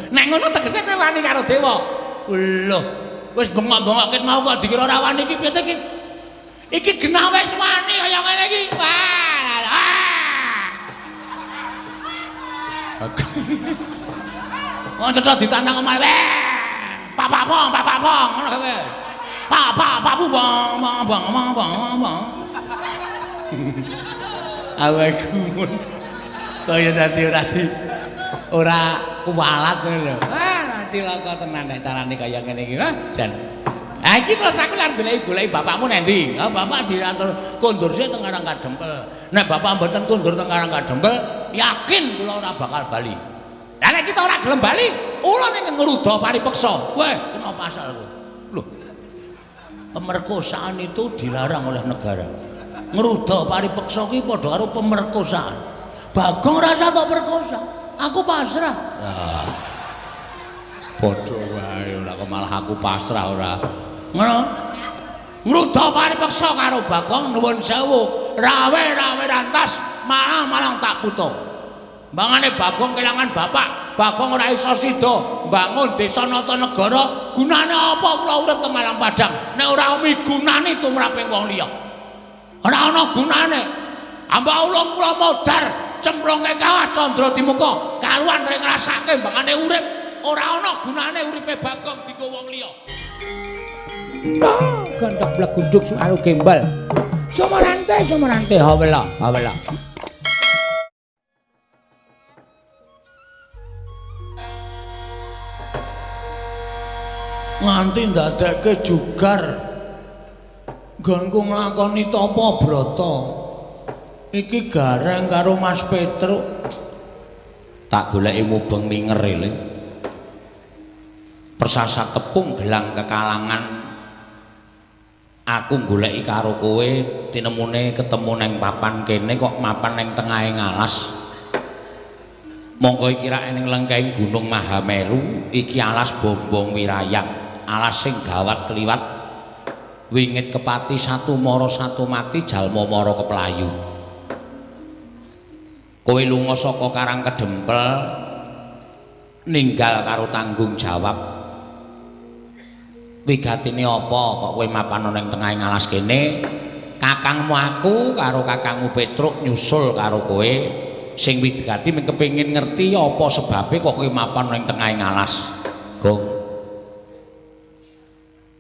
Nek ngono tegese kowe wani karo dewa. Lho, wis bengok-bengok ket mau kok dikira ora wani iki piye iki? Iki genah wis wani kaya ngene iki. Wah. Wong cetha ditandang omahe. Pak pong, pak pong, ngono kowe. Pak pak pak bu bang bang bang bang bang bang. Awake gumun. Kaya dadi ora di ora kuwalat ngono lho. Ah, cilaka tenan nek carane kaya ngene iki. Wah, jan. Ha iki terus aku lan goleki-goleki bapakmu nang ndi? Ha bapak diatur kondur sik teng Karang Kadempel. Nek bapak mboten kondur teng Karang Kadempel, yakin kula ora bakal bali. Lah nek kita ora gelem bali, ula ning ngruda paripeksa. Weh, kena pasal kowe. Lho. Pemerkosaan itu dilarang oleh negara. Ngruda paripeksa kuwi padha karo pemerkosaan. Bagong rasa tok perkosa. Aku pasrah. Ah. Padha wae ora kok malah aku pasrah ora. Ngono. Ngruda paripeksa karo Bagong nuwun sewu, rawe-rawe rantas, malang-malang tak putung. Mbangane Bagong kelangan bapak, Bagong ora iso sida mbangun desa Natanegara, gunane apa kula urip teng Malang Padang nek ora migunani tumraping wong liya. Ora ana gunane. Ambak ulung kula modar cemplungke kawah candra dimuka, kaluan ring ngrasake mbangane urip, ora ana gunane uripe Bagong dienggo wong liya. Gendhek blegunduk suaru gembel. Sumarante sumarante hawela hawela. Nganti ndadekke jugar nggonku nglakoni tapa brata. Iki Gareng karo Mas Petruk. Tak goleki mubeng linger le. Persasat tepung gelang kekalangan. Aku goleki karo kowe tinemune ketemu neng papan kene kok mapan neng tengahe ngalas. Mongko iki rak ning lengkeng Gunung Mahameru, iki alas Bombong Wirayang, alas sing gawat kliwat wingit kepati satu mara satu mati jalma mara keplayu. Kowe lunga saka Karang Kedempel ninggal karo tanggung jawab. Wigatine apa kok kowe mapan ning tengahe ngalas kene? Kakangmu aku karo kakangmu Petruk nyusul karo kowe. Sing wigati mung kepengin ngerti apa sebabe kok kowe mapan ning tengahe ngalas. Gong.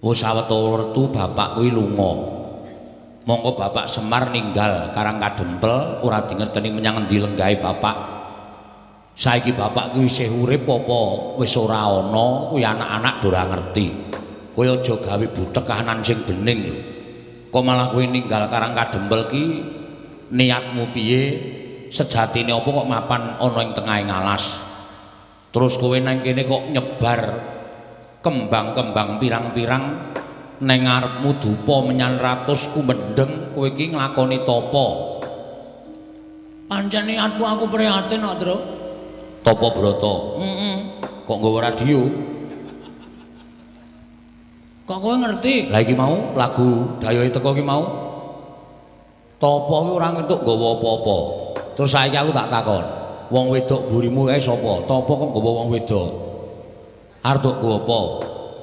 Wis sawetara wertu bapak kuwi lunga. Mongko bapak Semar ninggal Karang Kadempel ora dingerteni menyang endi lenggahe bapak. Saiki bapak kuwi isih urip apa wis ora ana kuwi anak-anak do ora ngerti. Kowe aja gawe butek kahanan sing bening lho. Kok malah kowe ninggal Karang Kadempel ki niatmu piye? Sejatine apa kok mapan ana ing tengahe ngalas? Terus kowe nang kene kok nyebar kembang-kembang pirang-pirang nang ngarepmu dupa menyan ratus kumendheng, kowe iki nglakoni tapa? Pancen niatku aku prihatin kok, Truk. Tapa brata? Heeh. Kok nggawa radio? Kok kowe ngerti? Lah iki mau lagu Dayohe teko iki mau. Tapa kuwi ora entuk nggawa apa-apa. Terus saiki aku tak takon, wong wedok mburimu kae sapa? Tapa kok nggawa wong wedok? Arep tok nggawa apa?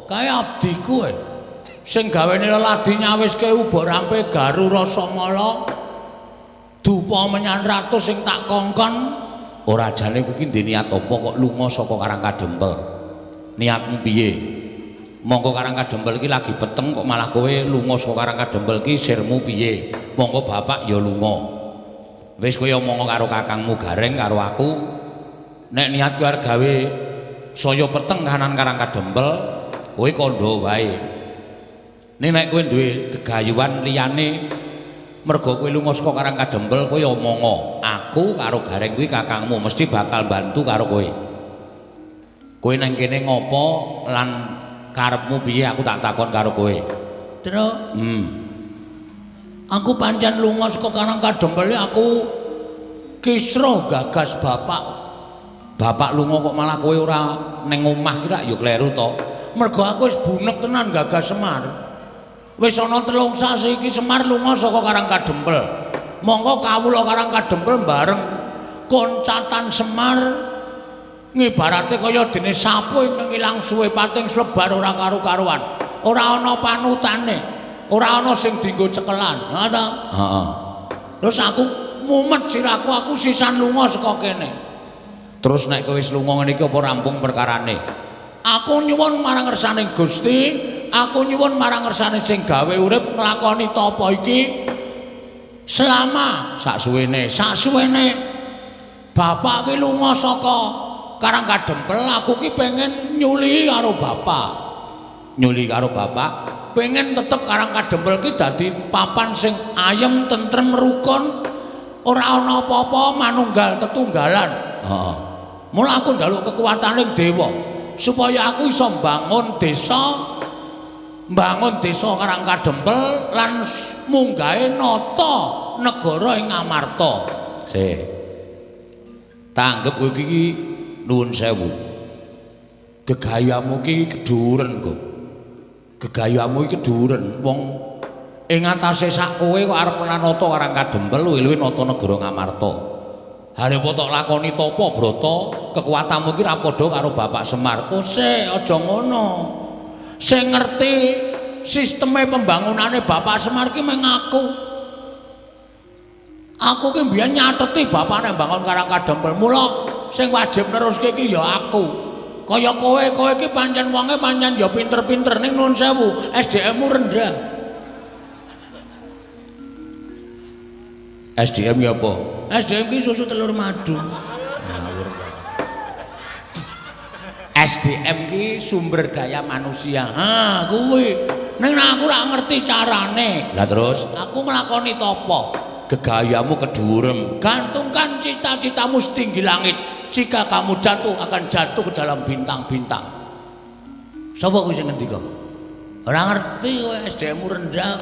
Kae abdiku e. Sing gawene leladi nyawiske uba rampe garu rasamala. Dupa menyan ratus sing tak kongkon. Ora jane kowe iki ndek niat apa kok lunga saka Karang Kadempel? Niatmu piye? Mongko Karang Kadempel iki lagi peteng kok malah kowe lunga saka Karang Kadempel iki sirmu piye? Mongko bapak ya lunga. Wis kowe omong karo kakangmu Gareng karo aku. Nek niat kowe arep gawe saya peteng kahanan Karang Kadempel, kowe kandha wae. Ning nek kowe duwe gegayuhan liyane mergo kowe lunga saka Karang Kadempel, kowe omonga, aku karo Gareng kuwi kakangmu mesti bakal bantu karo kowe. Kowe nang kene ngopo lan karepmu piye aku tak takon karo kowe. Truk. Aku pancen lunga saka Karang Kadempel aku kisruh gagas bapak. Bapak lunga kok malah kowe ora ning omah ki rak ya kleru to. Mergo aku wis bunek tenan gagas Semar. Wis ana 3 sasi iki Semar lunga saka Karang Kadempel. Mongko kawula Karang Kadempel bareng koncatan Semar Ngibarate kaya dene sapu ingkang ilang suwe pating slebar ora karu-karuan. Ora ana panutane, ora ana sing dienggo cekelan. Ha ta? Heeh. Terus aku mumet sirahku, aku sisan lunga saka kene. Terus nek kowe wis lunga ngene iki apa rampung perkarane? Aku nyuwun marang ngersane Gusti, aku nyuwun marang ngersane sing gawe urip nglakoni tapa iki selama sak suwene bapak ki lunga saka Karang Kadempel, aku ki pengen nyuli karo bapak. Nyuli karo bapak, pengen tetep Karang Kadempel ki dadi papan sing ayem, tentrem, rukun, ora ana apa-apa, manunggal tetunggalan. Heeh. Mula aku njaluk kekuataning dewa supaya aku iso mbangun desa Karang Kadempel lan munggahe nata negara ing Amarta. Sik. Tanggep kowe iki nuwun sewu. Gegayamu iki keduren kok. Gegayamu iki keduren. Wong ing atase sak kowe kok arep nata Karang Kadempel luwih-luwih nata negara Ngamarta. Arep tok lakoni tapa brata, kekuatanmu iki ra padha karo Bapak Semar. Kose aja ngono. Sing ngerti sisteme pembangunane Bapak Semar ki mung aku. Aku ki mbiyen nyateti bapak nek mbangun Karang Kadempel. Mula sing wajib neruske iki ya aku. Kaya kowe, kowe iki pancen wonge pancen ya pinter-pinter ning nuwun sewu, SDM-mu rendah. SDM ya apa? SDM ki susu telur madu. SDM ki sumber daya manusia. Ha, kuwi. Ning aku ora ngerti carane. Lah terus aku nglakoni tapa? Gegayamu keduren. Gantungkan cita-citamu setinggi langit. Jika kamu jatuh akan jatuh ke dalam bintang-bintang. Sapa kuwi sing ngendika? Ora ngerti kowe, SDM-mu rendah.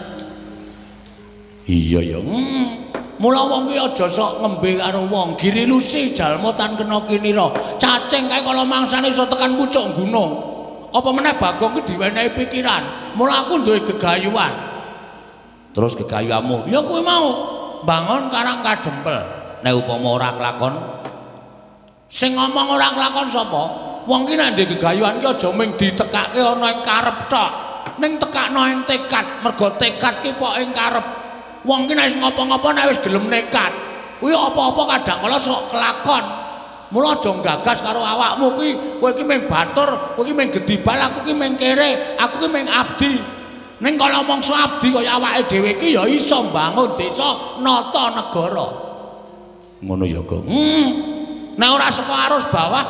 Iya ya. Mula wong ki aja sok ngembe karo wong, girilusi jalma tan kena kinira. Cacing kae kala mangsane iso tekan pucuk gunung. Apa meneh Bagong ki diwenehi pikiran. Mula aku duwe gegayuhan. Terus gegayuhanmu? Ya kuwi mau, bangun Karang Kadempel. Nek upama ora kelakon, sing ngomong ora kelakon sapa? Wong ki nek ndek gegayuhan ki aja mung ditekake ana ing karep tok. Ning tekakno ing tekad, mergo tekad ki pok ing karep. Wong ki nek wis ngopo-ngopo nek wis gelem nekat, kuwi apa-apa kadang kala sok kelakon. Mula aja gagas karo awakmu kuwi, kowe iki mung batur, kowe iki mung gedibal, aku ki mung kere, aku ki mung abdi. Ning kala mangsa abdi kaya awake dhewe iki ya iso mbangun desa, nata negara. Ngono ya, Gong. Nek ora saka arus bawah,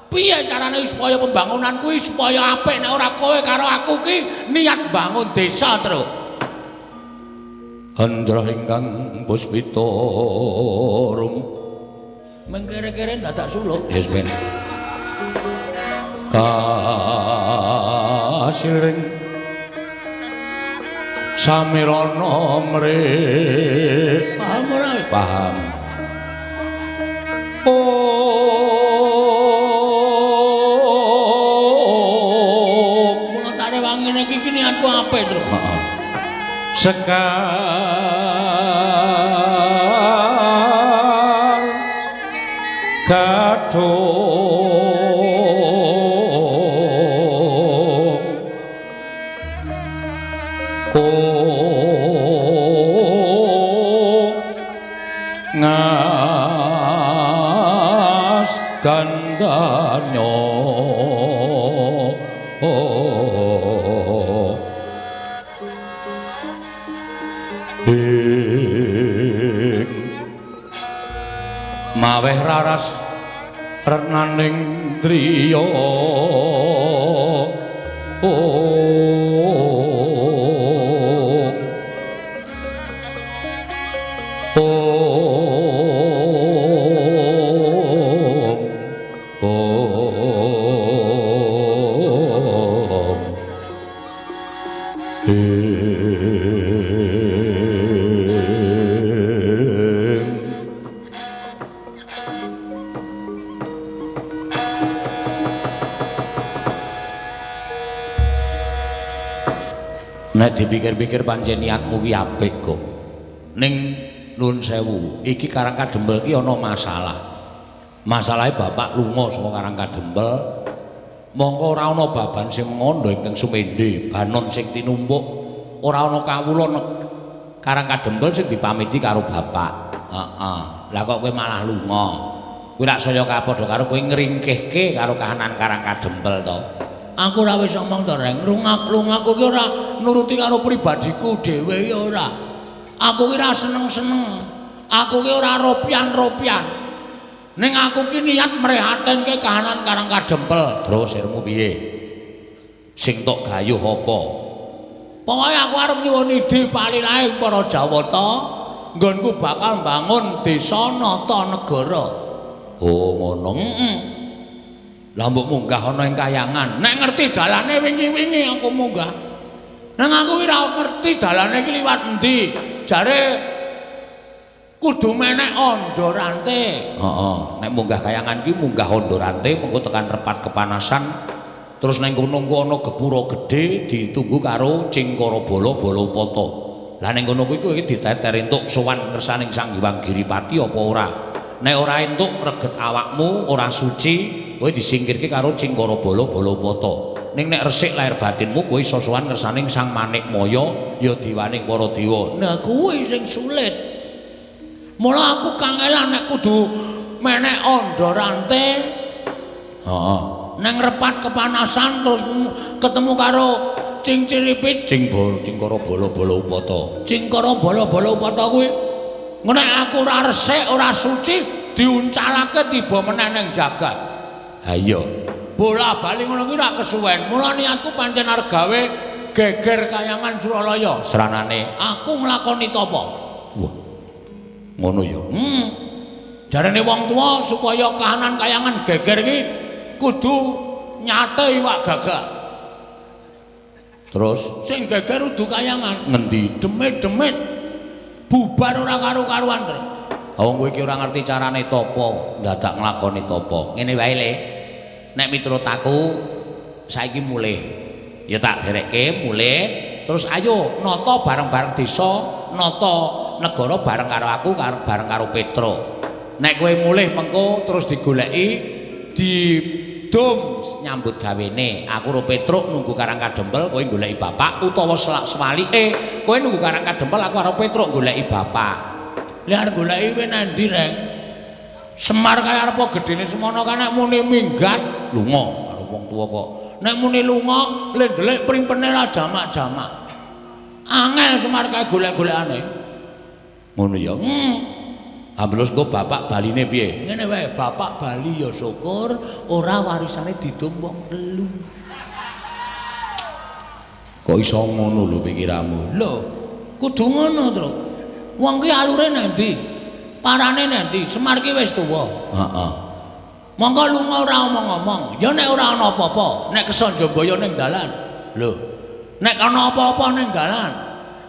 piye carane supaya pembangunan kuwi supaya apik nek ora kowe karo aku ki niat bangun desa, Truk. Andra ingkang puspita rum mengkere-kere dadak suluk. Yes ben. Kasiring samirana mrih. Paham ora? Paham. Oh, mula tak rewangi ngene iki niatku apik, Truk. Heeh. Sekar kadung ko ngas gandanyo ing maweh raras renaning driya Nek dipikir-pikir pancen niatmu ki apik kok. Ning nuwun sewu, iki Karang Kadempel ki ana masalah. Masalahe bapak lunga saka Karang Kadempel, mongko ora ana baban sing mengandha ingkang sumendhe, banon sing tinumpuk, ora ana kawula Karang Kadempel sing dipamiti karo bapak. Heeh. Lah kok kowe malah lunga? Kuwi rak saya kapadha karo kowe ngringkehke karo kahanan Karang Kadempel to. Aku ora wis omong to, Reng. Lungaku ki ora nuruti karo pribadiku dhewe ya ora. Aku ki ora seneng-seneng. Aku ki ora ropian-ropian. Ning aku ki niat mrehatinke kahanan Karang Kadempel. Terus sirmu piye? Sing tok gayuh apa? Pokoke aku arep nyuwun idi palilaing para Jawata, nggonku bakal mbangun desa nata negara. Oh, ngono. Heeh. Lah mbok munggah ana ing kayangan. Nek ngerti dalane wingi-wingi aku munggah. Nang aku ki ora ngerti dalane iki liwat endi. Jare kudu menek andha rante. Heeh, nek munggah kayangan ki munggah andha rante mengko tekan repat kepanasan. Terus nang kono engko ana gepura gedhe ditunggu karo Cingkara Bala Balapata. Lah ning kono kuwi kowe diteter entuk sowan ngersaning Sang Hyang Giripati apa ora? Nek ora entuk reget awakmu ora suci, kowe disingkirke karo Cingkara Bala Balapata. Ning nek resik lahir batinmu kowe iso sowan ngersaning Sang Manikmaya ya diwaning para dewa. Nah kuwi sing sulit. Mula aku kangelan nek kudu menek andha rante. Heeh. Nang repat kepanasan terus ketemu karo Cingciripit, Cingkara Bala Balapata. Cingkara Bala Balapata kuwi nek aku ora resik, ora suci diuncalake tiba meneh ning jagat. Ha iya. Bola-bali ngono kuwi ora kesuwen. Mula niatku pancen arep gawe geger kayangan Suralaya. Sranane aku nglakoni tapa. Wah. Ngono ya. Jarene wong tuwa supaya kahanan kayangan geger iki kudu nyate iwak gagak. Terus sing geger udu kayangan. Ngendi? Demit-demit bubar ora karo-karuan, Tru. Wong kowe iki ora ngerti carane tapa, dadak nglakoni tapa. Ngene wae le. Nek miturut aku saiki mulih. Ya tak derekke mulih, terus ayo nata bareng-bareng desa, nata negara bareng karo aku, bareng karo Petruk. Nek kowe mulih mengko terus digoleki didum nyambut gawene. Aku karo Petruk nunggu Karang Kadempel, kowe goleki bapak utawa sewalike kowe nunggu Karang Kadempel, aku karo Petruk goleki bapak. Lah arep goleki kowe nang ndi, Reng? Semar kaya arep gedene semono kan nek muni minggat lunga karo wong tuwa kok. Nek muni lunga le ndelik primpene ra jamak-jamak. Angel Semar kae golek-golekane. Ngono ya. Ambrus engko bapak baline piye? Ngene wae, bapak bali ya syukur ora warisane didum wong telu. Kok iso ngono lho pikiranmu? Lho, kudu ngono, Tru. Wong ki alure nang ndi? Parane nang ndi? Semar ki wis tuwa. Heeh. Monggo lunga ora omong-omong. Ya nek ora ana apa-apa, nek kesanjabaya ning dalan. Lho, nek ana apa-apa ning dalan,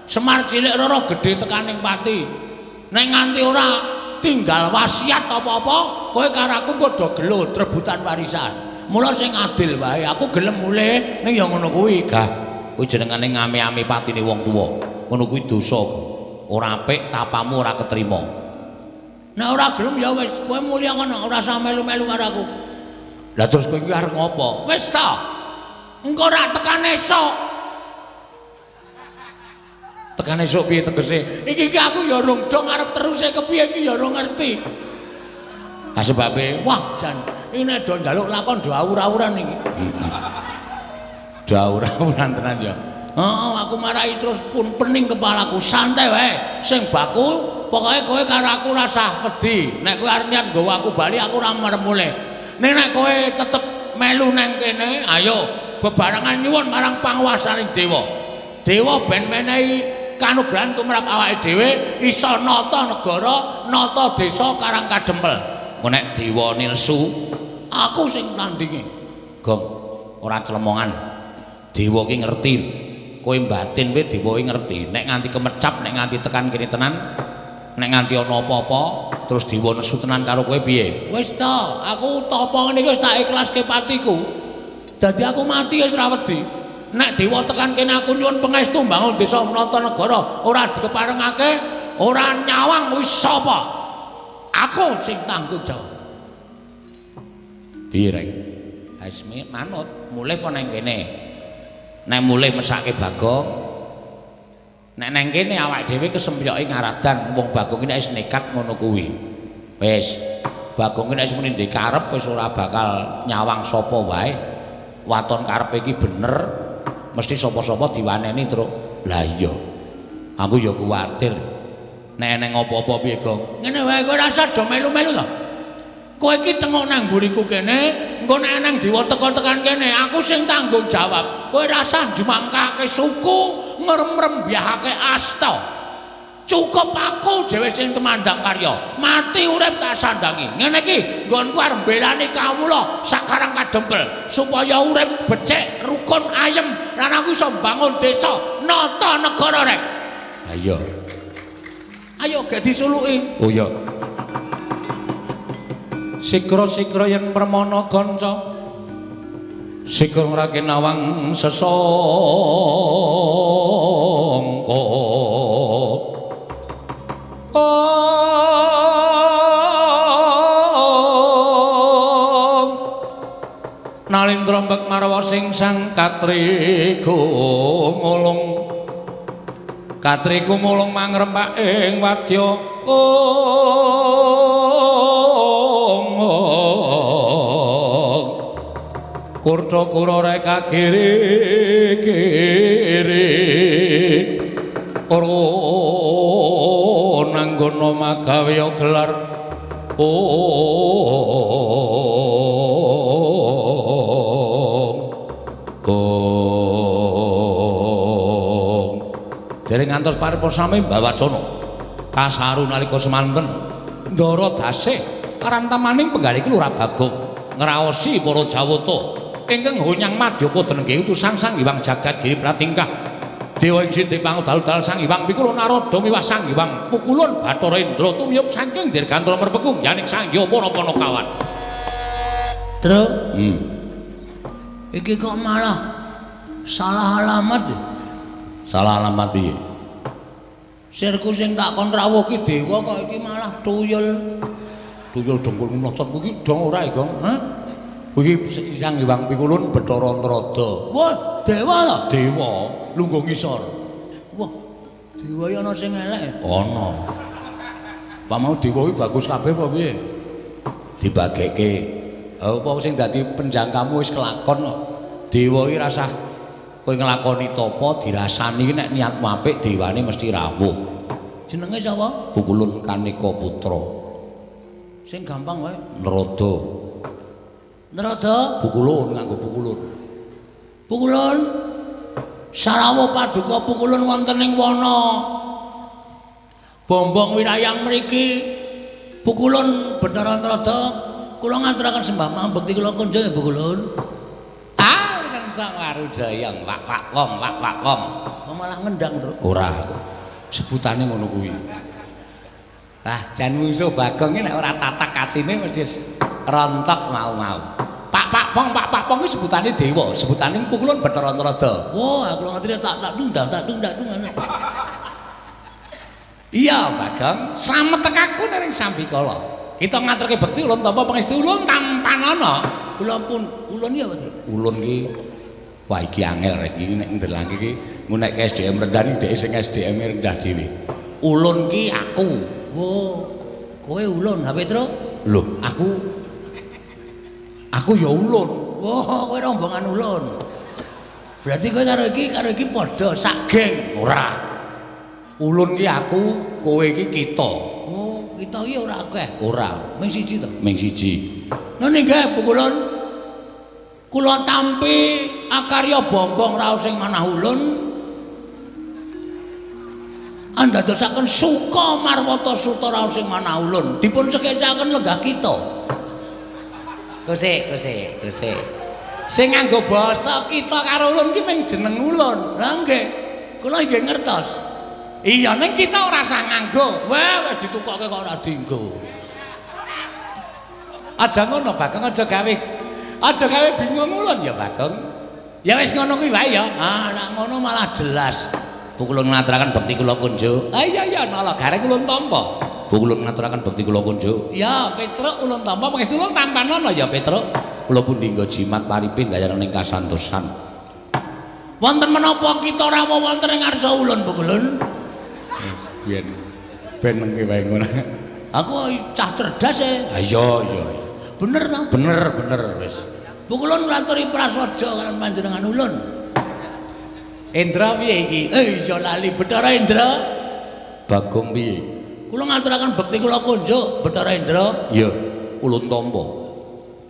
Semar cilik rara gedhe tekaning pati. Nek nganti ora tinggal wasiat apa-apa, kowe karo aku padha gelut rebutan warisan. Mula sing adil wae, aku gelem mulih ning ya ngono kuwi. Gah, kuwi jenengane ngame-ame patine wong tuwa. Ngono kuwi dosa. Ora apik, tapamu ora ketrima. Nek ora gelem ya wis, kowe mulih kono, ora usah melu-melu karo aku. Lah terus kowe iki arep ngopo? Wis ta. Engko ora tekan esuk. Tekan esuk piye tegese? Iki iki aku ya rung dong arep teruse kepiye iki ya rung ngerti. Ha sebabe, wah jan, iki nek do njaluk lakon do awur-awuran iki. Do awur-awuran tenan ya. Heeh, aku marahi terus pun pening kepalaku. Santai wae, sing baku pokoke kowe karo aku ora usah wedi. Nek kowe arep niat nggawa aku bali aku ora marep mulih. Ning nek kowe tetep melu nang kene, ayo bebarengan nyuwun marang panguwasaning dewa. Dewa ben menehi kanugrahan tumrap awake dhewe iso nata negara, nata desa Karang Kadempel. Nek dewa nilsu, aku sing tandinge. Gong, ora clemongan. Dewa ki ngerti. Kowe batin kowe dewa ki ngerti. Nek nganti kemecap, nek nganti tekan kene tenan, nek nganti ana apa-apa, terus dewa nesu tenan karo kowe piye? Wis ta, aku tapa ngene iki wis tak ikhlaske patiku. Dadi aku mati wis ora wedi. Nek dewa tekan kene aku nyuwun pangestu mbangun desa nata negara, ora dikeparengake, ora nyawang wis sapa. Aku sing tanggung jawab. Piye, Reng? Wis manut, mulih apa nang kene? Nek mulih mesake Bagong. Nek nang kene awake dhewe kesempyoke ngaradan wong Bagong iki nek wis nekat ngono kuwi. Wis, Bagong iki nek wis muni ndek karep wis ora bakal nyawang sapa wae. Waton karepe iki bener, mesti sapa-sapa diwaneni, Truk. Lah iya. Aku ya kuwatir. Nek eneng apa-apa piye, Gong? Ngene wae kowe rasa do melu-melu to. Kowe iki tengok nang mburiku kene, engko nek eneng dewa teka tekan kene, aku sing tanggung jawab. Kowe rasa njumangkake suku, ngremrembyahake asta. Cukup aku dhewe sing tumandang karya. Mati urip tak sandangi. Ngene iki nggonku arep mbelani kawula sakarang kadempel supaya urip becik, rukun, ayem lan aku iso mbangun desa, nata negara rek. Ayo. Ayo gek disuluki. Oh iya. Sikra-sikra yen permana kanca. Sikra ngrake nawang sesangka. Nalindra mbek marwa sing sang katriku mulung. Katriku mulung mangrempak ing wadya. Kurta kura reka kiri kiri. Ora nanggono magawe gelar. Dereng ngantos paripurna sami mbawacana kasaru nalika semanten ndara dasih karantamaning penggalih Lurah Bagong ngraosi para jawata ingkang honyang madyapada denengge utusan Sang Hyang Jagat Giri Pratingkah dewa ing sithik pangudal-udal Sang Hyang Pikulun Narada miwah Sang Hyang Pukulun Bathara Indra tumiyup saking dirgantara merpekung yaning Sang Hyang para panakawan. Truk. Iki kok malah salah alamat. Salah alamat piye? Sirku sing tak kon rawuh ki dewa kok iki malah tuyul. Tuyul dengkul mlocot kuwi dong ora, Gong? Hah? Kuwi Sang Hyang Pikulun Bathara Narada. Wah, dewa to? Dewa, lungguh ngisor. Wah, dewa iki ana sing elek. Ana. Pak mau dewa kuwi bagus kabeh apa piye? Dibageke. Apa sing dadi penjangkamu wis kelakon kok. Dewa iki rasah kowe nglakoni tapa dirasani nek niatmu apik dewane mesti rawuh. Jenenge sapa? Pukulun Kaneka Putra. Sing gampang wae. Narada. Narada? Pukulun nganggo pukulun. Pukulun. Sarawuh paduka pukulun wonten ing wana Bombong wirayang mriki. Pukulun Bathara Narada kula ngaturaken sembah pambekti kula kunjung ya Pukulun. Ah, kencang warudayang wak wak wong wak wak wong. Oh, malah ngendang, Truk. Ora. Sebutane ngono kuwi. Ah, jan mungsuh Bagong iki nek ora tatak atine mesti rontok mau-mau. Pak pak pong pak pak pong iki sebutane dewa, sebutane Pukulun Bathara Narada. Wah, aku ngerti tak tak dung tak dung tak dung. Iya, Bagong, slamet tekaku ning sambikala. Kita ngaturke bekti ulun tampa pangestu ulun tampanana. Kula pun ulun ya, Pak. Ulun ki wah iki angel rek iki nek ndelangke iki ngunekke SDM rendah ning dhek sing SDM rendah dhewe. Ulun ki aku. Wo, kowe ulun, ha Petro? Lho, aku ya ulun. Wah, kowe rombongan ulun. Berarti kowe karo iki padha sak geng. Ora. Ulun ki aku, kowe iki kita. Oh, kita iki ora akeh. Ora. Ming siji to? Ming siji. Ngene nggih, Pukulun. Kula tampi akarya bombong raos sing manah ulun. Andadosaken suka marwata suta raos sing manah ulun. Dipun sekecaken lenggah kita. Gosek, gosek, gosek. Sing nganggo basa kita karo ulun ki mung jeneng ulun. Lah nggih. Kula nggih ngertos. Iya, ning kita ora usah nganggo. Wah, wis ditukokke kok ora dienggo. Aja ngono, Bagong, aja gawe bingung ulun ya, Bagong. Ya wis ngono kuwi wae ya. Ah, nek ngono malah jelas. Pukulun ngaturaken bekti kula kunjuk. Ah iya iya, nala gareng ulun tampa. Pukulun ngaturaken bekti kula kunjuk. Ya, Petruk ulun tampa pangestu ulun tampanana ya, Petruk. Kula pundi nggo jimat paripe ndayana ning kasantosan. Wonten menapa kita rawuh wonten ing ngarsa ulun, Pukulun? Biyen ben mengke wae ngono. Aku cah cerdas e. Ha iya iya. Bener ta? Bener bener wis. Pukulun nglaturi prasaja kalian panjenengan ulun. Indra piye iki? Iya lali Bathara Indra. Bagong piye? Kula ngaturaken bekti kula kunjuk Bathara Indra. Iya, ulun tampa.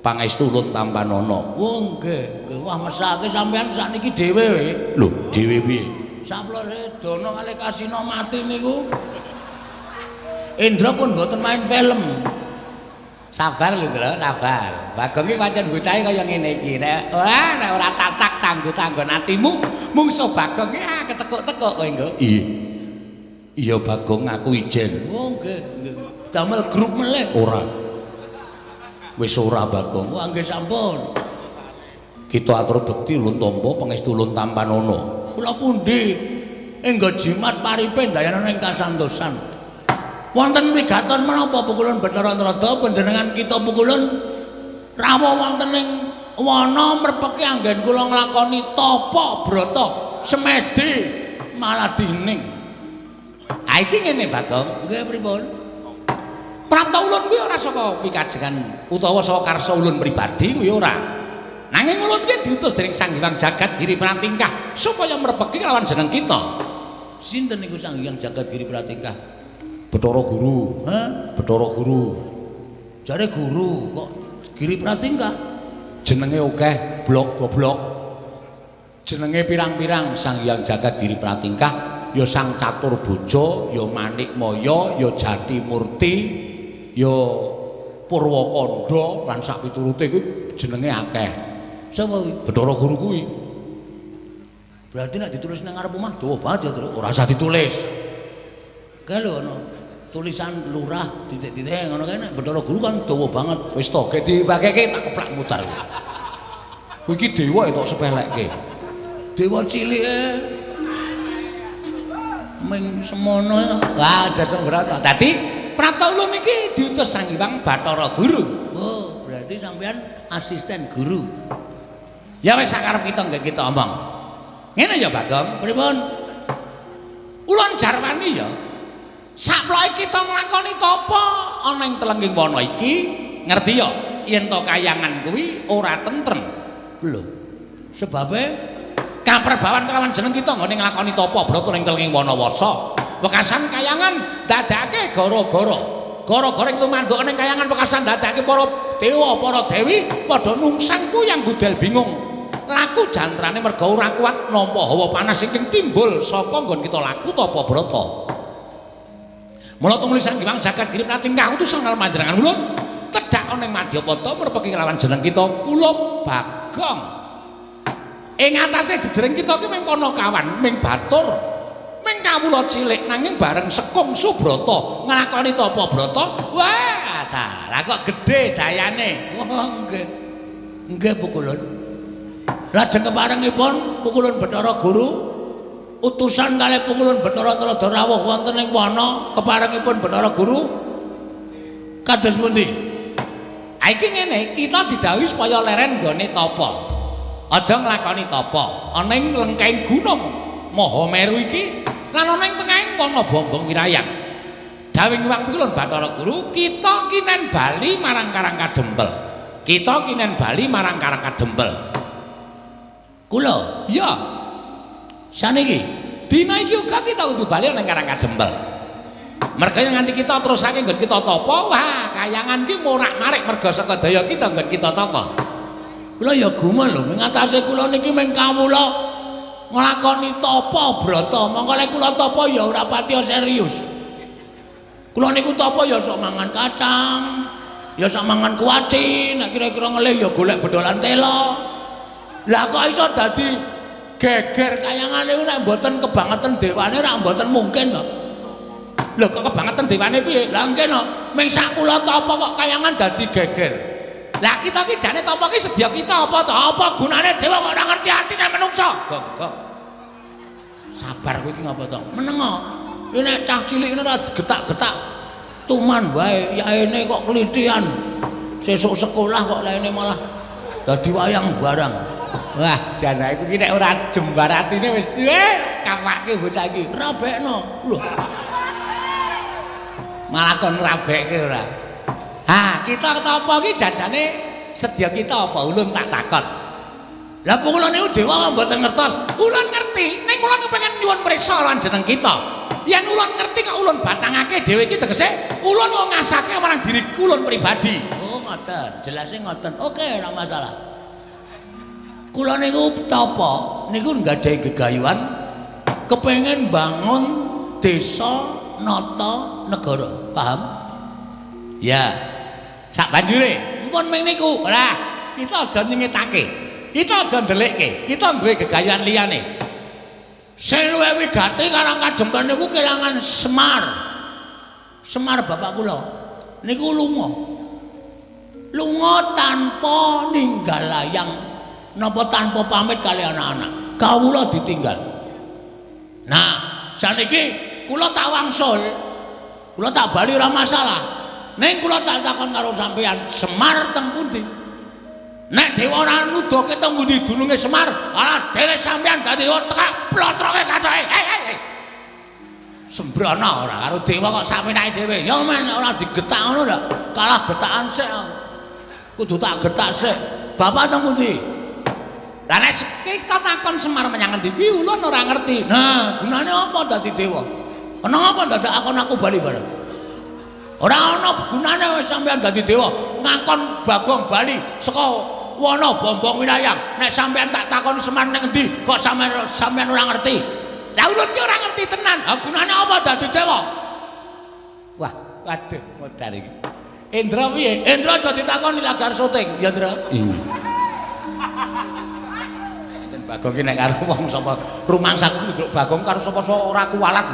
Pangestu ulun tampanana. Oh nggih, nggih. Wah mesake sampean sakniki dhewe we. Lho, dhewe piye? Saplose Dana kalih Kasina mati niku. Indra pun mboten main film. Sabar lho, Ndra, sabar. Bagong iki pancen bocahe kaya ngene iki. Nek ora nek ora tatak tanggo-tanggon atimu, mungsuh Bagong iki ah ketekuk-tekuk kowe nggo. Iya. Iya Bagong aku ijen. Oh nggih, nggih. Damel grup melih. Ora. Wis ora Bagong. Wah nggih sampun. Kita atur bekti ulun tampa pangestu ulun tampanana. Kula pundi enggo jimat paripe ndayana ing kasantosan. Wonten wigatos menapa Pukulun Bathara Narada panjenengan kita Pukulun rawuh wonten ing wana mrepeki anggen kula nglakoni tapa brata semedi maladining. Ha iki ngene Bagong. Nggih pripun? Prapta ulun kuwi ora saka pikajengan utawa saka karsa ulun pribadi kuwi ora. Nanging ulun kuwi diutus dening Sang Hyang Jagat Giri Pratingkah supaya mrepeki kelawan jeneng kita. Sinten niku Sang Hyang Jagat Giri Pratingkah? Bathara Guru. Hah? Bathara Guru. Jare guru kok Giri Pratingkah? Jenenge akeh, blok goblok. Jenenge pirang-pirang Sang Hyang Jagat Giri Pratingkah ya Sang Catur Bojo, ya Manik Maya, ya Jati Murti, ya Purwakanda lan sak piturute kuwi jenenge akeh. Sapa kuwi? Bathara Guru kuwi. Berarti nek ditulis nang ngarep omah dawa banget ya, Truk. Ora usah ditulis. Kae lho ana tulisan lurah titik-titik ngono kae nek Bathara Guru kan dawa banget. Wis to, gek dibakeke tak keplak mutar kuwi. Kuwi iki dewa ya tok sepelekke. Dewa cilike ming semono. Wah, aja sembrono. Dadi prapta ulun iki diutus Sang Hyang Bathara Guru. Oh, berarti sampean asisten guru. Ya wis sakarep kita nggih kita omong. Ngene ya Bagong, pripun? Ulun jarwani ya. Saploke kita nglakoni tapa ana ing telengging wana iki, ngerti ya yen to kayangan kuwi ora tentrem. Lho. Sebabe kaperbawan kelawan jeneng kita nggone nglakoni tapa brata ning telengging wana wasa. Wekasan kayangan dadake gara-gara. Gara-gara ing tumanduk ning kayangan wekasan dadake para dewa, para dewi padha nungsang kuyang gudel bingung. Laku jantrane merga ora kuat nampa hawa panas ingkang timbul saka nggon kita laku tapa brata. Mula tumuli Sang Hyang Jagat Giri Pratingkah utusan karo panjenengan ulun tedhak ana ing Madyapada mrepeki kelawan jeneng kita kula Bagong. Ing atase jejering kita ki ming panakawan, ming batur, ming kawula cilik nanging bareng sekung subrata nglakoni tapa brata, wah dalah kok gedhe dayane. Wah nggih. Nggih Pukulun. Lajeng keparengipun Pukulun Bathara Guru utusan kalih Pukulun Bathara Narada rawuh wonten ing wana keparengipun Bathara Guru kados pundi? Ha iki ngene, kita didhawuhi supaya leren nggone tapa. Aja nglakoni tapa ana ing lengkeng gunung Mahameru iki lan ana ing tengahing wana Bombong Wirayang. Dawuhing Hyang Pukulun Bathara Guru, kita kinen bali marang Karang Kadempel. Kita kinen bali marang Karang Kadempel. Kula? Iya. Saniki dina iki uga kita kudu bali nang Karang Kadempel. Merga nganti kita terusake nggon kita tapa, wah kayangan ki morak-marik merga saka daya kita nggon kita tapa. Kula ya gumun lho, ngatasé kula niki ming kawula nglakoni tapa brata, mongko lek kula tapa ya ora patiya serius. Kula niku tapa ya sok mangan kacang, ya sok mangan kuaci, nek kira-kira ngelih ya golek bedolan tela. Lah kok iso dadi geger kayangan niku nek mboten kebangetan dewane ora mboten mungkin to. Lho kok kebangetan dewane piye? Lah nggih no, ming sak kula tapa kok kayangan dadi geger. Lah kita ki jane tapa ki sedya kita apa to? Apa gunane dewa kok ora ngerti atine menungsa? Gong gong. Sabar kowe iki ngapa to? Menengo. Iki nek cah cilik ngene ora getak-getak tuman wae, yaene kok klithian. Sesuk sekolah kok laene malah. Dadi wayang barang. Wah, jan aku iki nek ora jembar atine wis kapake bocah iki. Rabekno. Lho. Malah kon rabekke ora. Ha, kita apa iki jajane sedya kita apa ulun tak takon. Lah kula niku dewa mboten ngertos. Ulun ngerti, ning ulun kepengin nyuwun prisa lan jeneng kita. Yen ulun ngerti kok ulun batangake dhewe iki tegese ulun kok ngasake marang diri ulun pribadi. Oh, ngoten. Jelase ngoten. Oke, ora masalah. Kula niku tapa niku nggadahi gegayuhan kepengin bangun desa nata negara. Paham? Ya. Sak banjure, empun ming niku. Ora, kita aja nyengitake. Kita aja ndelikke. Kita duwe gegayuhan liyane. Sing luwih wigati Karang Kadempel niku kelangan Semar. Semar bapak kula niku lunga. Lunga tanpa ninggal layang napa tanpa pamit kali anak-anak. Kawula ditinggal. Nah, saniki kula tak wangsul. Kula tak bali ora masalah. Ning kula tak takon karo sampeyan, Semar teng pundi? Nek dewa ora nuduhke teng pundi dununge Semar, ala dhewe sampeyan dadi tekak plotroke katoke. Hei. Sembrono ora karo dewa kok sakmenake dhewe. Ya men ora digetak ngono lho. Kalah getakan sik. Kudu tak getak sik. Bapak teng pundi? Lah nek kita takon Semar menyang endi kuwi ulun ora ngerti. Nah, gunane apa dadi dewa? Kenapa dadak akon aku bali bareng? Ora ana gunane wis sampeyan dadi dewa, ngakon Bagong bali saka wana Bombong Winayang. Nek sampeyan tak takon Semar ning endi, kok sampeyan ora ngerti? Lah ulun ki ora ngerti tenan. Lah gunane apa dadi dewa? Wah, waduh modar iki. Indra piye? Indra aja ditakoni lagar syuting, ya Indra. Iya. Bagong ki nek karo wong sapa rumangsaku nduk Bagong karo sapa-sapa ora kuwalat.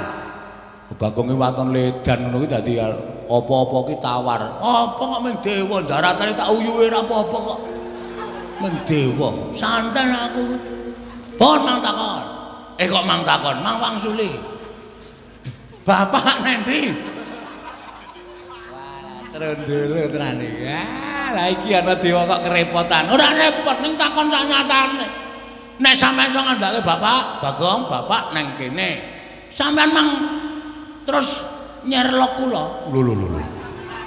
Bagong ki waton ledan ngono kuwi dadi apa-apa ki tawar. Apa kok ming dewa daratane tak uyuhe ora apa-apa kok. Ming dewa. Santen aku. Pun mang takon. Kok mang takon, mang wangsuli. Bapak nang ndi? Wah, trondolo tenan iki. Ah, lah iki ana dewa kok kerepotan. Ora repot ning takon sanyatane. Nek sampeyan iso ngandhake bapak, Bagong, bapak nang kene. Sampeyan mang terus nyerlok kula. Lho lho lho.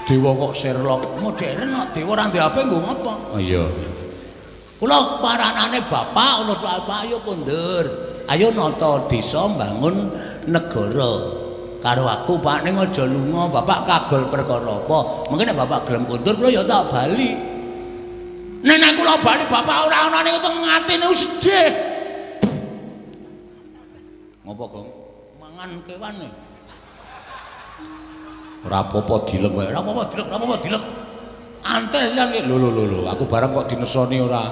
Dewa kok Sherlock modern kok dewa ora ndek HP nggo ngapa? Oh iya. Kula paranane bapak, kula bapak ayo kondur. Ayo nata desa mbangun negara. Karo aku Pak ning aja lunga, bapak kagol perkara apa? Mungkin nek bapak gelem kondur kula ya tak bali. Nek nek kula bali bapak ora ana niku teng atine sedih. Ngopo, Gong? Mangan kewan. Ora apa-apa dilek wae. Ora apa-apa dilek, ora apa-apa dilek. Antes jan lho lho lho lho, aku bareng kok dinesoni ora.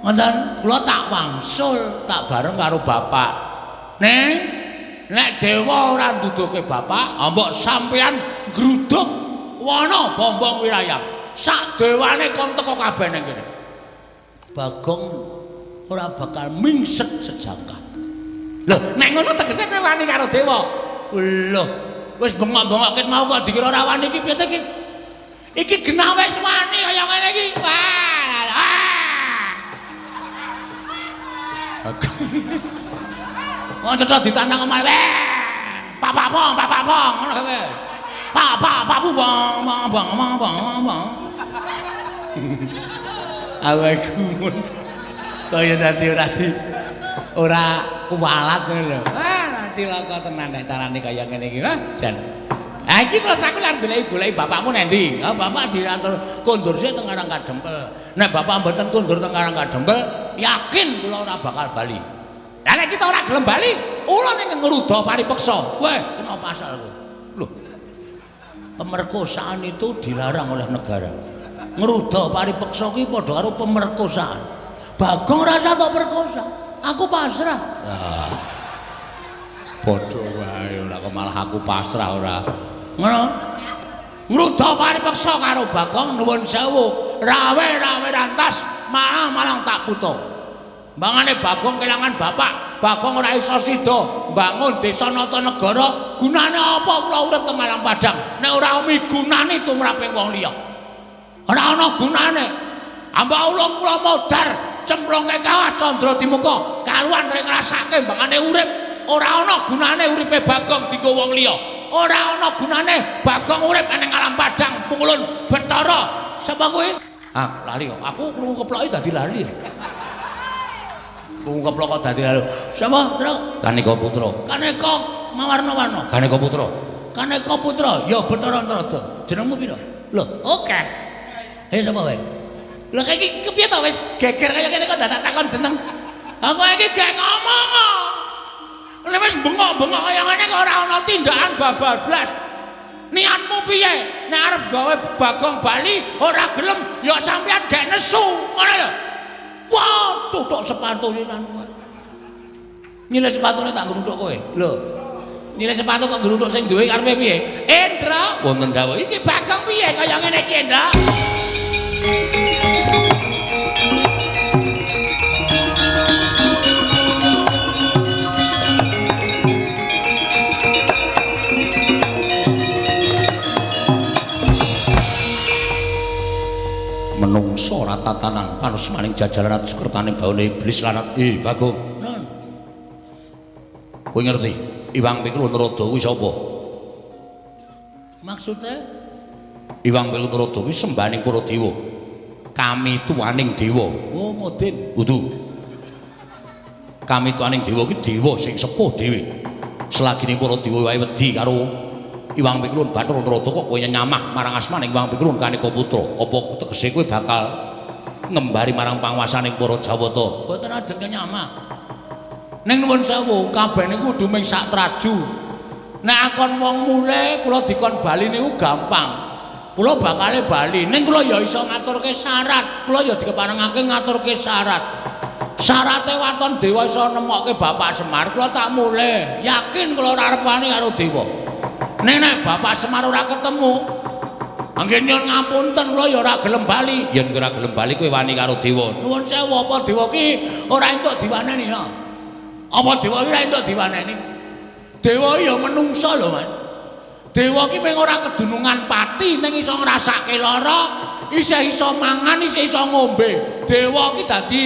Ngoten, kula tak wangsul, tak bareng karo bapak. Neng, nek dewa ora nduduhke bapak, mbok sampean nggruduk wana Bombong Wirayang. Sak dewane kon teko kabeh ning kene. Bagong ora bakal mingset sejangkah. Lho, nek ngono tegese kowe wani karo dewa. Lho, wis bengok-bengok ket mau kok dikira ora wani iki piye ta iki? Iki genah wis wani kaya ngene iki. Wah. Wong cetha ditantang omahe. Pak pak pong, pak pak pong ngono kowe. Pak pak pak bong bong bong bong bong bong. Awake gumun. Kaya dadi ora di ora kuwalat ngono lho. Wah, cilaka tenan nek carane kaya ngene iki. Wah, jan. Ha iki terus aku lan goleki-goleki bapakmu nang ndi? Ha bapak diatur kondur sik teng Karang Kadempel. Nek bapak mboten kondur teng Karang Kadempel, yakin kula ora bakal bali. Lah nek kita ora gelem bali, ulun ning ngruda paripeksa. Weh, kena pasal kowe. Lho. Pemerkosaan itu dilarang oleh negara. Ngruda paripeksa kuwi padha karo pemerkosaan. Bagong rasa tok perkosa. Aku pasrah. Ah. Padha wae ora kok malah aku pasrah ora. Ngono. Ngruda paripeksa karo Bagong nuwun sewu, rawe-rawe rantas malang-malang tak putung. Mbangane Bagong kelangan bapak, Bagong ora iso sida mbangun desa nata negara, gunane apa kula urip teng Malang Padang nek ora migunani tumraping wong liya. Ora ana gunane. Ambak ulung kula modar cemplungke kawah Candra Dimuka, kaluan rek ngrasake mbangane urip. Ora ana gunane uripe Bagong dienggo wong liya. Ora ana gunane Bagong urip ning alam padang pukulun Bathara. Sapa kowe? Ah, lali kok. Aku krungu keploki dadi lali. Krungu keplok kok dadi lali. Sapa, Tru? Kaneka Putra. Kaneka mawarna-warna. Kaneka Putra. Kaneka Putra, ya Bathara Antarada. Jenengmu pira? Lho, oke. Sapa wae? Lho iki kepiye to wis geger kaya kene kok dadak takon jeneng. Aku iki gak ngomong kok. Nek wis bengok-bengok kaya ngene kok ora ana tindakan babablas. Niatmu piye? Nek arep gawe Bagong bali ora gelem ya sampean gak nesu, ngono lho. Waduh tok sepatu sisan kowe. Nyilih sepatune tak ngruthuk kowe. Lho. Nyilih sepatu kok ngruthuk sing duwe karepe piye? Endra, wonten dawuh. Iki Bagong piye kaya ngene iki, Endra? Menungso ora tatanan panusmaning jajalan atus kertane baune iblis lanat. Bagong. Nun. Kowe ngerti Iwang Pikul Narada kuwi sapa? Maksude? Iwang Pikul Narada kuwi sembahaning para dewa. Kami tuaning dewa. Oh, modin. Kudu. Kami tuaning dewa kuwi dewa sing sepuh dhewe. Selagine para dewa wae wedi karo Iwang Pikulun Bathara Narada kok kowe nyamah marang asmaning Iwang Pikulun Kaneka Putra. Apa tegese kowe bakal ngembari marang panguwasaning para Jawata? Mboten ajeng nyamah. Ning nuwun sewu, kabeh niku kudu ming sak traju. Nek akon wong mule kula dikon bali niku gampang. Kula bakale bali, ning kula ya iso ngaturke syarat. Kula ya dikeparengake ngaturke syarat. Syarate waton dewa iso nemokke Bapak Semar, kula tak mule. Yakin kula ora arep wani karo dewa. Nek nek Bapak Semar ora ketemu, anggen nyuwun ngapunten kula ya ora gelem bali. Yen ora gelem bali kowe wani karo dewa. Nuwun sewu, apa dewa ki ora entuk diwaneni ya? Apa dewa ki ora entuk diwaneni? Dewa ya menungsa lho, Mas. Dewa ki mung ora kedunungan pati ning iso ngrasake lara, isih iso mangan, isih iso ngombe. Dewa ki dadi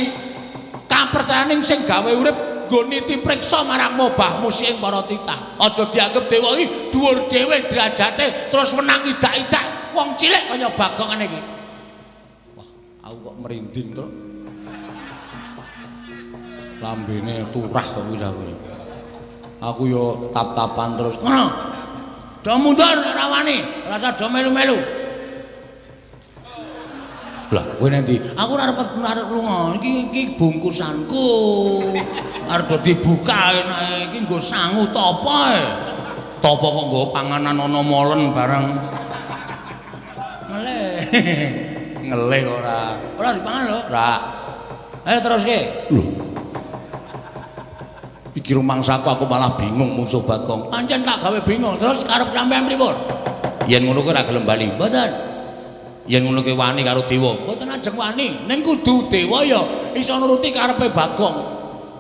kapercayaning sing gawe urip nggo niti priksa marang mobah musi ing para titah. Aja dianggep dewa iki dhuwur dhewe derajate terus wenang idak-idak wong cilik kaya Bagong ngene iki. Wah, aku kok merinding to. Lambene turah kok wis aku. Aku yo tap-tapan terus. Ngono. Do mundur nek ora wani, ora usah do melu-melu. Lah, kowe nanti aku ora arep lunga. Iki iki bungkusanku. Arep dibuka enake iki nggo sangu tapa e. Tapa kok nggo panganan ana molen barang. Ngelih. Ngelih ora. Ora dipangan lho. Ora. Ayo teruske. Lho. Iki rumangsaku aku malah bingung mungsuh Bagong. Pancen tak gawe bingung. Terus karep sampean pripun? Yen ngono kowe ora gelem bali. Mboten. Yen ngono kowe wani karo dewa. Mboten ajeng wani. Ning kudu dewa ya iso nuruti karepe Bagong.